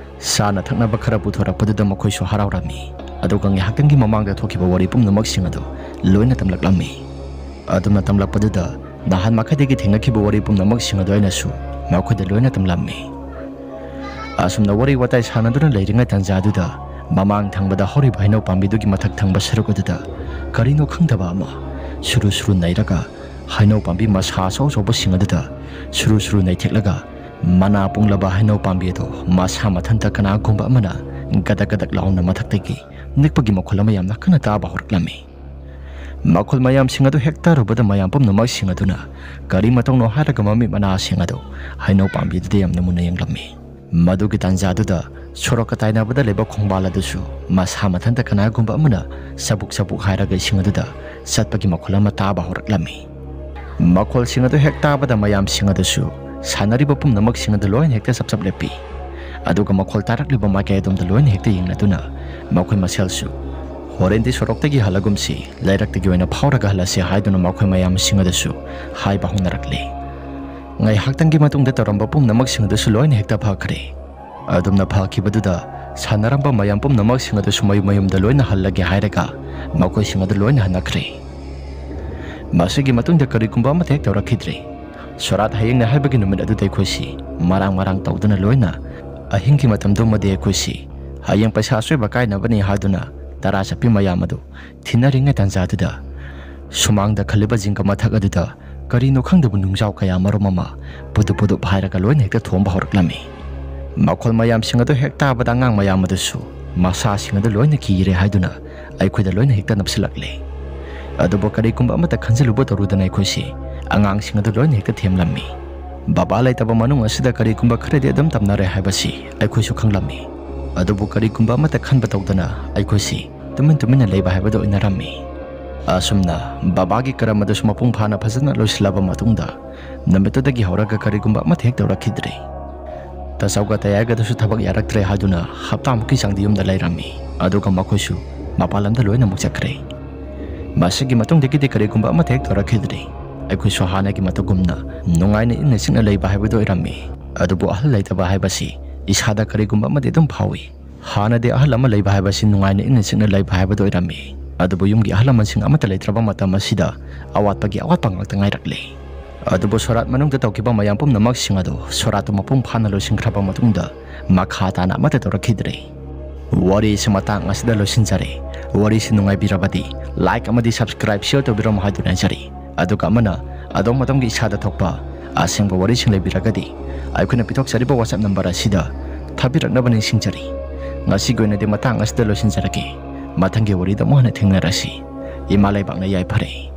ꯆꯥꯅ ꯊꯛꯅꯕ ꯈꯔ ꯄꯨꯊꯣꯔꯛꯄꯗꯨꯗ ꯃꯈꯣꯏꯁꯨ ꯍꯔꯥꯎꯔꯝꯃꯤ꯫ ꯑꯗꯨꯒ ꯉꯥꯏꯍꯥꯛꯇꯪꯒꯤ ꯃꯃꯥꯡꯗ ꯊꯣꯛꯈꯤꯕ ꯋꯥꯔꯤ ꯄꯨꯝꯅꯃꯛꯁꯤꯡ ꯑꯗꯨ ꯂꯣꯏꯅ ꯇꯝꯂꯛꯂꯝꯃꯤ꯫ ꯑꯗꯨꯝꯅ ꯇꯝꯂꯛꯄꯗꯨꯗ ꯅꯍꯥꯟ ꯃꯈꯩꯗꯒꯤ ꯊꯦꯡꯅꯈꯤꯕ ꯋꯥꯔꯤ ꯄꯨꯝꯅꯃꯛꯁꯤꯡ ꯑꯗꯨ ꯑꯩꯅꯁꯨ ꯃꯈꯣꯏꯗ ꯂꯣꯏꯅ ꯇꯝꯂꯝꯃꯤ꯫ ꯑꯁꯨꯝꯅ ꯋꯥꯔꯤ ꯋꯥꯇꯥꯏ ꯁꯥꯟꯅꯗꯨꯅ ꯂꯩꯔꯤꯉꯩ ꯇꯥꯟꯖꯥꯗꯨꯗ ꯃꯃꯥꯡ ꯊꯪꯕꯗ ꯍꯧꯔꯤꯕ ꯍꯩꯅꯧ ꯄꯥꯝꯕꯤꯗꯨꯒꯤ ꯃꯊꯛ ꯊꯪꯕ ꯁꯔꯨꯛ ꯑꯗꯨꯗ ꯀꯔꯤꯅꯣ ꯈꯪꯗꯕ ꯑꯃ ꯁꯨꯔꯨ ꯁꯨꯔꯨ ꯅꯩꯔꯒ ꯍꯩꯅꯧ ꯄꯥꯝꯕꯤ ꯃꯁꯥ ꯑꯆꯧ ꯑꯆꯧꯕꯁꯤꯡ ꯑꯗꯨꯗ ꯁꯨꯔꯨ ꯁꯨꯔꯨ ꯅꯩꯊꯦꯛꯂꯒ ꯃꯅꯥ ꯄꯨꯡꯂꯕ ꯍꯩꯅꯧ ꯄꯥꯝꯕꯤ ꯑꯗꯨ ꯃꯁꯥ ꯃꯊꯟꯇ ꯀꯅꯥꯒꯨꯝꯕ ꯑꯃꯅ ꯒꯗꯛ ꯒꯗꯛ ꯂꯥꯎꯅ ꯃꯊꯛꯇꯒꯤ ꯅꯤꯛꯄꯒꯤ ꯃꯈꯣꯜ ꯑꯃ ꯌꯥꯝꯅ ꯀꯟꯅ ꯇꯥꯕ ꯍꯧꯔꯛꯂꯝꯃꯤ꯫ ꯃꯈꯣꯜ ꯃꯌꯥꯝꯁꯤꯡ ꯑꯗꯨ ꯍꯦꯛ ꯇꯥꯔꯨꯕꯗ ꯃꯌꯥꯝ ꯄꯨꯝꯅꯃꯛꯁꯤꯡ ꯑꯗꯨꯅ ꯀꯔꯤ ꯃꯇꯧꯅꯣ ꯍꯥꯏꯔꯒ ꯃꯃꯤꯠ ꯃꯅꯥꯁꯤꯡ ꯑꯗꯨ ꯍꯩꯅꯧ ꯄꯥꯝꯕꯤꯗꯨꯗ ꯌꯥꯝꯅ ꯃꯨꯟꯅ ꯌꯦꯡꯂꯝꯃꯤ꯫ ꯃꯗꯨꯒꯤ ꯇꯥꯟꯖꯥꯗꯨꯗ ꯁꯣꯔꯣꯛꯀ ꯇꯥꯏꯅꯕꯗ ꯂꯩꯕ ꯈꯣꯡꯕꯥꯜ ꯑꯗꯨꯁꯨ ꯃꯁꯥ ꯃꯊꯟꯇ ꯀꯅꯥꯒꯨꯝꯕ ꯑꯃꯅ ꯆꯕꯨꯛ ꯆꯕꯨꯛ ꯍꯥꯏꯔꯒ ꯏꯁꯤꯡ ꯑꯗꯨꯗ ꯆꯠꯄꯒꯤ ꯃꯈꯣꯜ ꯑꯃ ꯇꯥꯕ ꯍꯧꯔꯛꯂꯝꯃꯤ꯫ ꯃꯈꯣꯜꯁꯤꯡ ꯑꯗꯨ ꯍꯦꯛ ꯇꯥꯕꯗ ꯃꯌꯥꯝꯁꯤꯡ ꯑꯗꯨꯁꯨ ꯁꯥꯟꯅꯔꯤꯕ ꯄꯨꯝꯅꯃꯛꯁꯤꯡ ꯑꯗꯨ ꯂꯣꯏꯅ ꯍꯦꯛꯇ ꯆꯞ ꯆꯞ ꯂꯦꯞꯄꯤ꯫ ꯑꯗꯨꯒ ꯃꯈꯣꯜ ꯇꯥꯔꯛꯂꯤꯕ ꯃꯥꯏꯀꯩ ꯑꯗꯣꯝꯗ ꯂꯣꯏꯅ ꯍꯦꯛꯇ ꯌꯦꯡꯅꯗꯨꯅ ꯃꯈꯣꯏ ꯃꯁꯦꯜꯁꯨ "ꯍꯣꯔꯦꯟꯗꯤ ꯁꯣꯔꯣꯛꯇꯒꯤ ꯍꯜꯂꯒꯨꯝꯁꯤ, ꯂꯩꯔꯛꯇꯒꯤ ꯑꯣꯏꯅ ꯐꯥꯎꯔꯒ ꯍꯜꯂꯁꯤ" ꯍꯥꯏꯗꯨꯅ ꯃꯈꯣꯏ ꯃꯌꯥꯝꯁꯤꯡ ꯑꯗꯨꯁꯨ ꯍꯥꯏꯕ ꯍꯧꯅꯔꯛꯂꯤ꯫ ꯉꯥꯏꯍꯥꯛꯇꯪꯒꯤ ꯃꯇꯨꯡꯗ ꯇꯧꯔꯝꯕ ꯄꯨꯝꯅꯃꯛꯁꯤꯡ ꯑꯗꯨꯁꯨ ꯂꯣꯏꯅ ꯍꯦꯛꯇ ꯐꯈ꯭ꯔꯦ꯫ ꯑꯗꯨꯝꯅ ꯐꯈꯤꯕꯗꯨꯗ ꯁꯥꯟꯅꯔꯝꯕ ꯃꯌꯥꯝ ꯄꯨꯝꯅꯃꯛꯁꯤꯡ ꯑꯗꯨꯁꯨ ꯃꯌꯨꯝ ꯃꯌꯨꯝꯗ ꯂꯣꯏꯅ ꯍꯜꯂꯒꯦ ꯍꯥꯏꯔꯒ ꯃꯈꯣꯏꯁꯤꯡ ꯑꯗꯨ ꯂꯣꯏꯅ ꯍꯟꯅꯈ꯭ꯔꯦ꯫ ꯃꯁꯤꯒꯤ ꯃꯇꯨꯡꯗ ꯀꯔꯤꯒꯨꯝꯕ ꯑꯃꯠꯇ ꯍꯦꯛ ꯇꯧꯔꯛꯈꯤꯗ꯭ꯔꯦ꯫ ꯁꯣꯔꯥꯠ ꯍꯌꯦꯡꯅꯦ ꯍꯥꯏꯕꯒꯤ ꯅꯨꯃꯤꯠ ꯑꯗꯨꯗ ꯑꯩꯈꯣꯏꯁꯤ ꯃꯔꯥꯡ ꯃꯔꯥꯡ ꯇꯧꯗꯨꯅ ꯂꯣꯏꯅ ꯑꯍꯤꯡꯒꯤ ꯃꯇꯝꯗꯨꯃꯗꯤ ꯑꯩꯈꯣꯏꯁꯤ ꯍꯌꯦꯡ ꯄꯩꯁꯥ ꯑꯆꯣꯏꯕ ꯀꯥꯏꯅꯕꯅꯤ ꯍꯥꯏꯗꯨꯅ ꯇꯔꯥ ꯆꯠꯄꯤ ꯃꯌꯥꯝ ꯑꯗꯨ ꯊꯤꯟꯅꯔꯤꯉꯩ ꯇꯥꯟꯖꯥꯗꯨꯗ ꯁꯨꯃꯥꯡꯗ ꯈꯜꯂꯤꯕ ꯖꯤꯡꯒ ꯃꯊꯛ ꯑꯗꯨꯗ ꯀꯔꯤꯅꯣ ꯈꯪꯗꯕ ꯅꯨꯡꯖꯥꯎ ꯀꯌꯥ ꯃꯔꯨꯝ ꯑꯃ ꯄꯨꯗꯨꯞ ꯄꯨꯗꯨꯞ ꯍꯥꯏꯔꯒ ꯂꯣꯏꯅ ꯍꯦꯛꯇ ꯊꯣꯝꯕ ꯍꯧꯔꯛꯂꯝꯃꯤ꯫ ꯃꯈꯣꯜ ꯃꯌꯥꯝꯁꯤꯡ ꯑꯗꯨ ꯍꯦꯛ ꯇꯥꯕꯗ ꯑꯉꯥꯡ ꯃꯌꯥꯝ ꯑꯗꯨꯁꯨ ꯃꯁꯥꯁꯤꯡ ꯑꯗꯨ ꯂꯣꯏꯅ ꯀꯤꯔꯦ ꯍꯥꯏꯗꯨꯅ ꯑꯩꯈꯣꯏꯗ ꯂꯣꯏꯅ ꯍꯦꯛꯇ ꯅꯞꯁꯤꯜꯂꯛꯂꯦ꯫ ꯑꯗꯨꯕꯨ ꯀꯔꯤꯒꯨꯝꯕ ꯑꯃꯠꯇ ꯈꯟꯖꯤꯜꯂꯨꯕ ꯇꯧꯔꯨꯗꯅ ꯑꯩꯈꯣꯏꯁꯤ ꯑꯉꯥꯡꯁꯤꯡ ꯑꯗꯨ ꯂꯣꯏꯅ ꯍꯦꯛꯇ ꯊꯦꯝꯂꯝꯃꯤ꯫ ꯕꯕꯥ ꯂꯩꯇꯕ ꯃꯅꯨꯡ ꯑꯁꯤꯗ ꯀꯔꯤꯒꯨꯝꯕ ꯈꯔꯗꯤ ꯑꯗꯨꯝ ꯇꯝꯅꯔꯦ ꯍꯥꯏꯕꯁꯤ ꯑꯩꯈꯣꯏꯁꯨ ꯈꯪꯂꯝꯃꯤ꯫ ꯑꯗꯨꯕꯨ ꯀꯔꯤꯒꯨꯝꯕ ꯑꯃꯠꯇ ꯈꯟꯕ ꯇꯧꯗꯅ ꯑꯩꯈꯣꯏꯁꯤ ꯇꯨꯃꯤꯟ ꯇꯨꯃꯤꯟꯅ ꯂꯩꯕ ꯍꯥꯏꯕꯗꯨ ꯑꯣꯏꯅꯔꯝꯃꯤ꯫ ꯑꯁꯨꯝꯅ ꯕꯕꯥꯒꯤ ꯀꯔꯝ ꯑꯗꯨꯁꯨ ꯃꯄꯨꯡ ꯐꯥꯅ ꯐꯖꯅ ꯂꯣꯏꯁꯤꯜꯂꯕ ꯃꯇꯨꯡꯗ ꯅꯨꯃꯤꯠꯇꯨꯗꯒꯤ ꯍꯧꯔꯒ ꯀꯔꯤꯒꯨꯝꯕ ꯑꯃꯠꯇ ꯍꯦꯛ ꯇꯧꯔꯛꯈꯤꯗ꯭ꯔꯦ꯫ ꯇꯆꯧꯒ ꯇꯌꯥꯏꯒꯗꯁꯨ ꯊꯕꯛ ꯌꯥꯔꯛꯇ꯭ꯔꯦ ꯍꯥꯏꯗꯨꯅ ꯍꯞꯇꯥꯃꯨꯛꯀꯤ ꯆꯥꯡꯗꯤ ꯌꯨꯝꯗ ꯂꯩꯔꯝꯃꯤ꯫ ꯑꯗꯨꯒ ꯃꯈꯣꯏꯁꯨ ꯃꯄꯥꯟ ꯂꯝꯗ ꯂꯣꯏꯅꯃꯛ ꯆꯠꯈ꯭ꯔꯦ꯫ ꯃꯁꯤꯒꯤ ꯃꯇꯨꯡꯗꯒꯤꯗꯤ ꯀꯔꯤꯒꯨꯝꯕ ꯑꯃꯠꯇ ꯍꯦꯛ ꯇꯧꯔꯛꯈꯤꯗ꯭ꯔꯦ꯫ ꯑꯩꯈꯣꯏꯁꯨ ꯍꯥꯟꯅꯒꯤ ꯃꯇꯧꯒꯨꯝꯅ ꯅꯨꯡꯉꯥꯏꯅ ꯏꯪꯅ ꯆꯤꯛꯅ ꯂꯩꯕ ꯍꯥꯏꯕꯗꯨ ꯑꯣꯏꯔꯝꯃꯤ꯫ ꯑꯗꯨꯕꯨ ꯑꯍꯜ ꯂꯩꯇꯕ ꯍꯥꯏꯕꯁꯤ ꯏꯁꯥꯗ ꯀꯔꯤꯒꯨꯝꯕ ꯑꯃꯗꯤ ꯑꯗꯨꯝ ꯐꯥꯎꯏ꯫ ꯍꯥꯟꯅꯗꯤ ꯑꯍꯜ ꯑꯃ ꯂꯩꯕ ꯍꯥꯏꯕꯁꯤ ꯅꯨꯡꯉꯥꯏꯅ ꯏꯪꯅ ꯆꯤꯛꯅ ꯂꯩꯕ ꯍꯥꯏꯕꯗꯨ ꯑꯣꯏꯔꯝꯃꯤ꯫ ꯑꯗꯨꯕꯨ ꯌꯨꯝꯒꯤ ꯑꯍꯜ ꯂꯃꯟꯁꯤꯡ ꯑꯃꯠꯇ ꯂꯩꯇ꯭ꯔꯕ ꯃꯇꯝ ꯑꯁꯤꯗ ꯑꯋꯥꯠꯄꯒꯤ ꯑꯋꯥꯠꯄ ꯉꯥꯛꯇ ꯉꯥꯏꯔꯛꯂꯦ꯫ ꯑꯗꯨꯕꯨ ꯁꯣꯔꯥꯠ ꯃꯅꯨꯡꯗ ꯇꯧꯈꯤꯕ ꯃꯌꯥꯝ ꯄꯨꯝꯅꯃꯛꯁꯤꯡ ꯑꯗꯨ ꯁꯣꯔꯥꯠꯇꯨ ꯃꯄꯨꯡ ꯐꯥꯅ ꯂꯣꯏꯁꯤꯟꯈ꯭ꯔꯕ ꯃꯇꯨꯡꯗ ꯃꯈꯥ ꯇꯥꯅ ꯑꯃꯠꯇ ꯇꯧꯔꯛꯈꯤꯗ꯭ꯔꯦ꯫ ꯋꯥꯔꯤꯁꯤ ꯃꯇꯥꯡ ꯑꯁꯤꯗ ꯂꯣꯏꯁꯤꯟꯖꯔꯦ꯫ ꯋꯥꯔꯤꯁꯤ ꯅꯨꯡꯉꯥꯏꯕꯤꯔꯕꯗꯤ like ꯑꯃꯗꯤ subscribe, share ꯇꯧꯕꯤꯔꯝꯃꯨ ꯍꯥꯏꯗꯨꯅ ꯍꯥꯏꯖꯔꯤ꯫ ꯑꯗꯨꯒ ꯑꯃꯅ ꯑꯗꯣꯝ ꯑꯗꯣꯝꯒꯤ ꯏꯁꯥꯗ ꯊꯣꯛꯄ ꯑꯁꯦꯡꯕ ꯋꯥꯔꯤꯁꯤꯡ ꯂꯩꯕꯤꯔꯒꯗꯤ ꯑꯩꯈꯣꯏꯅ ꯄꯤꯊꯣꯛꯆꯔꯤꯕ WhatsApp number ꯑꯁꯤꯗ ꯊꯥꯕꯤꯔꯛꯅꯕ ꯅꯤꯡꯁꯤꯡꯖꯔꯤ꯫ ꯉꯁꯤꯒꯤ ꯑꯣꯏꯅꯗꯤ ꯃꯇꯥꯡ ꯑꯁꯤꯗ ꯂꯣꯏꯁꯤꯟꯖꯔꯒꯦ꯫ ꯃꯊꯪꯒꯤ ꯋꯥꯔꯤꯗ ꯑꯃꯨꯛ ꯍꯟꯅ ꯊꯦꯡꯅꯔꯁꯤ꯫ ꯏꯃꯥ ꯂꯩꯕꯥꯛꯅ ꯌꯥꯏꯐꯔꯦ꯫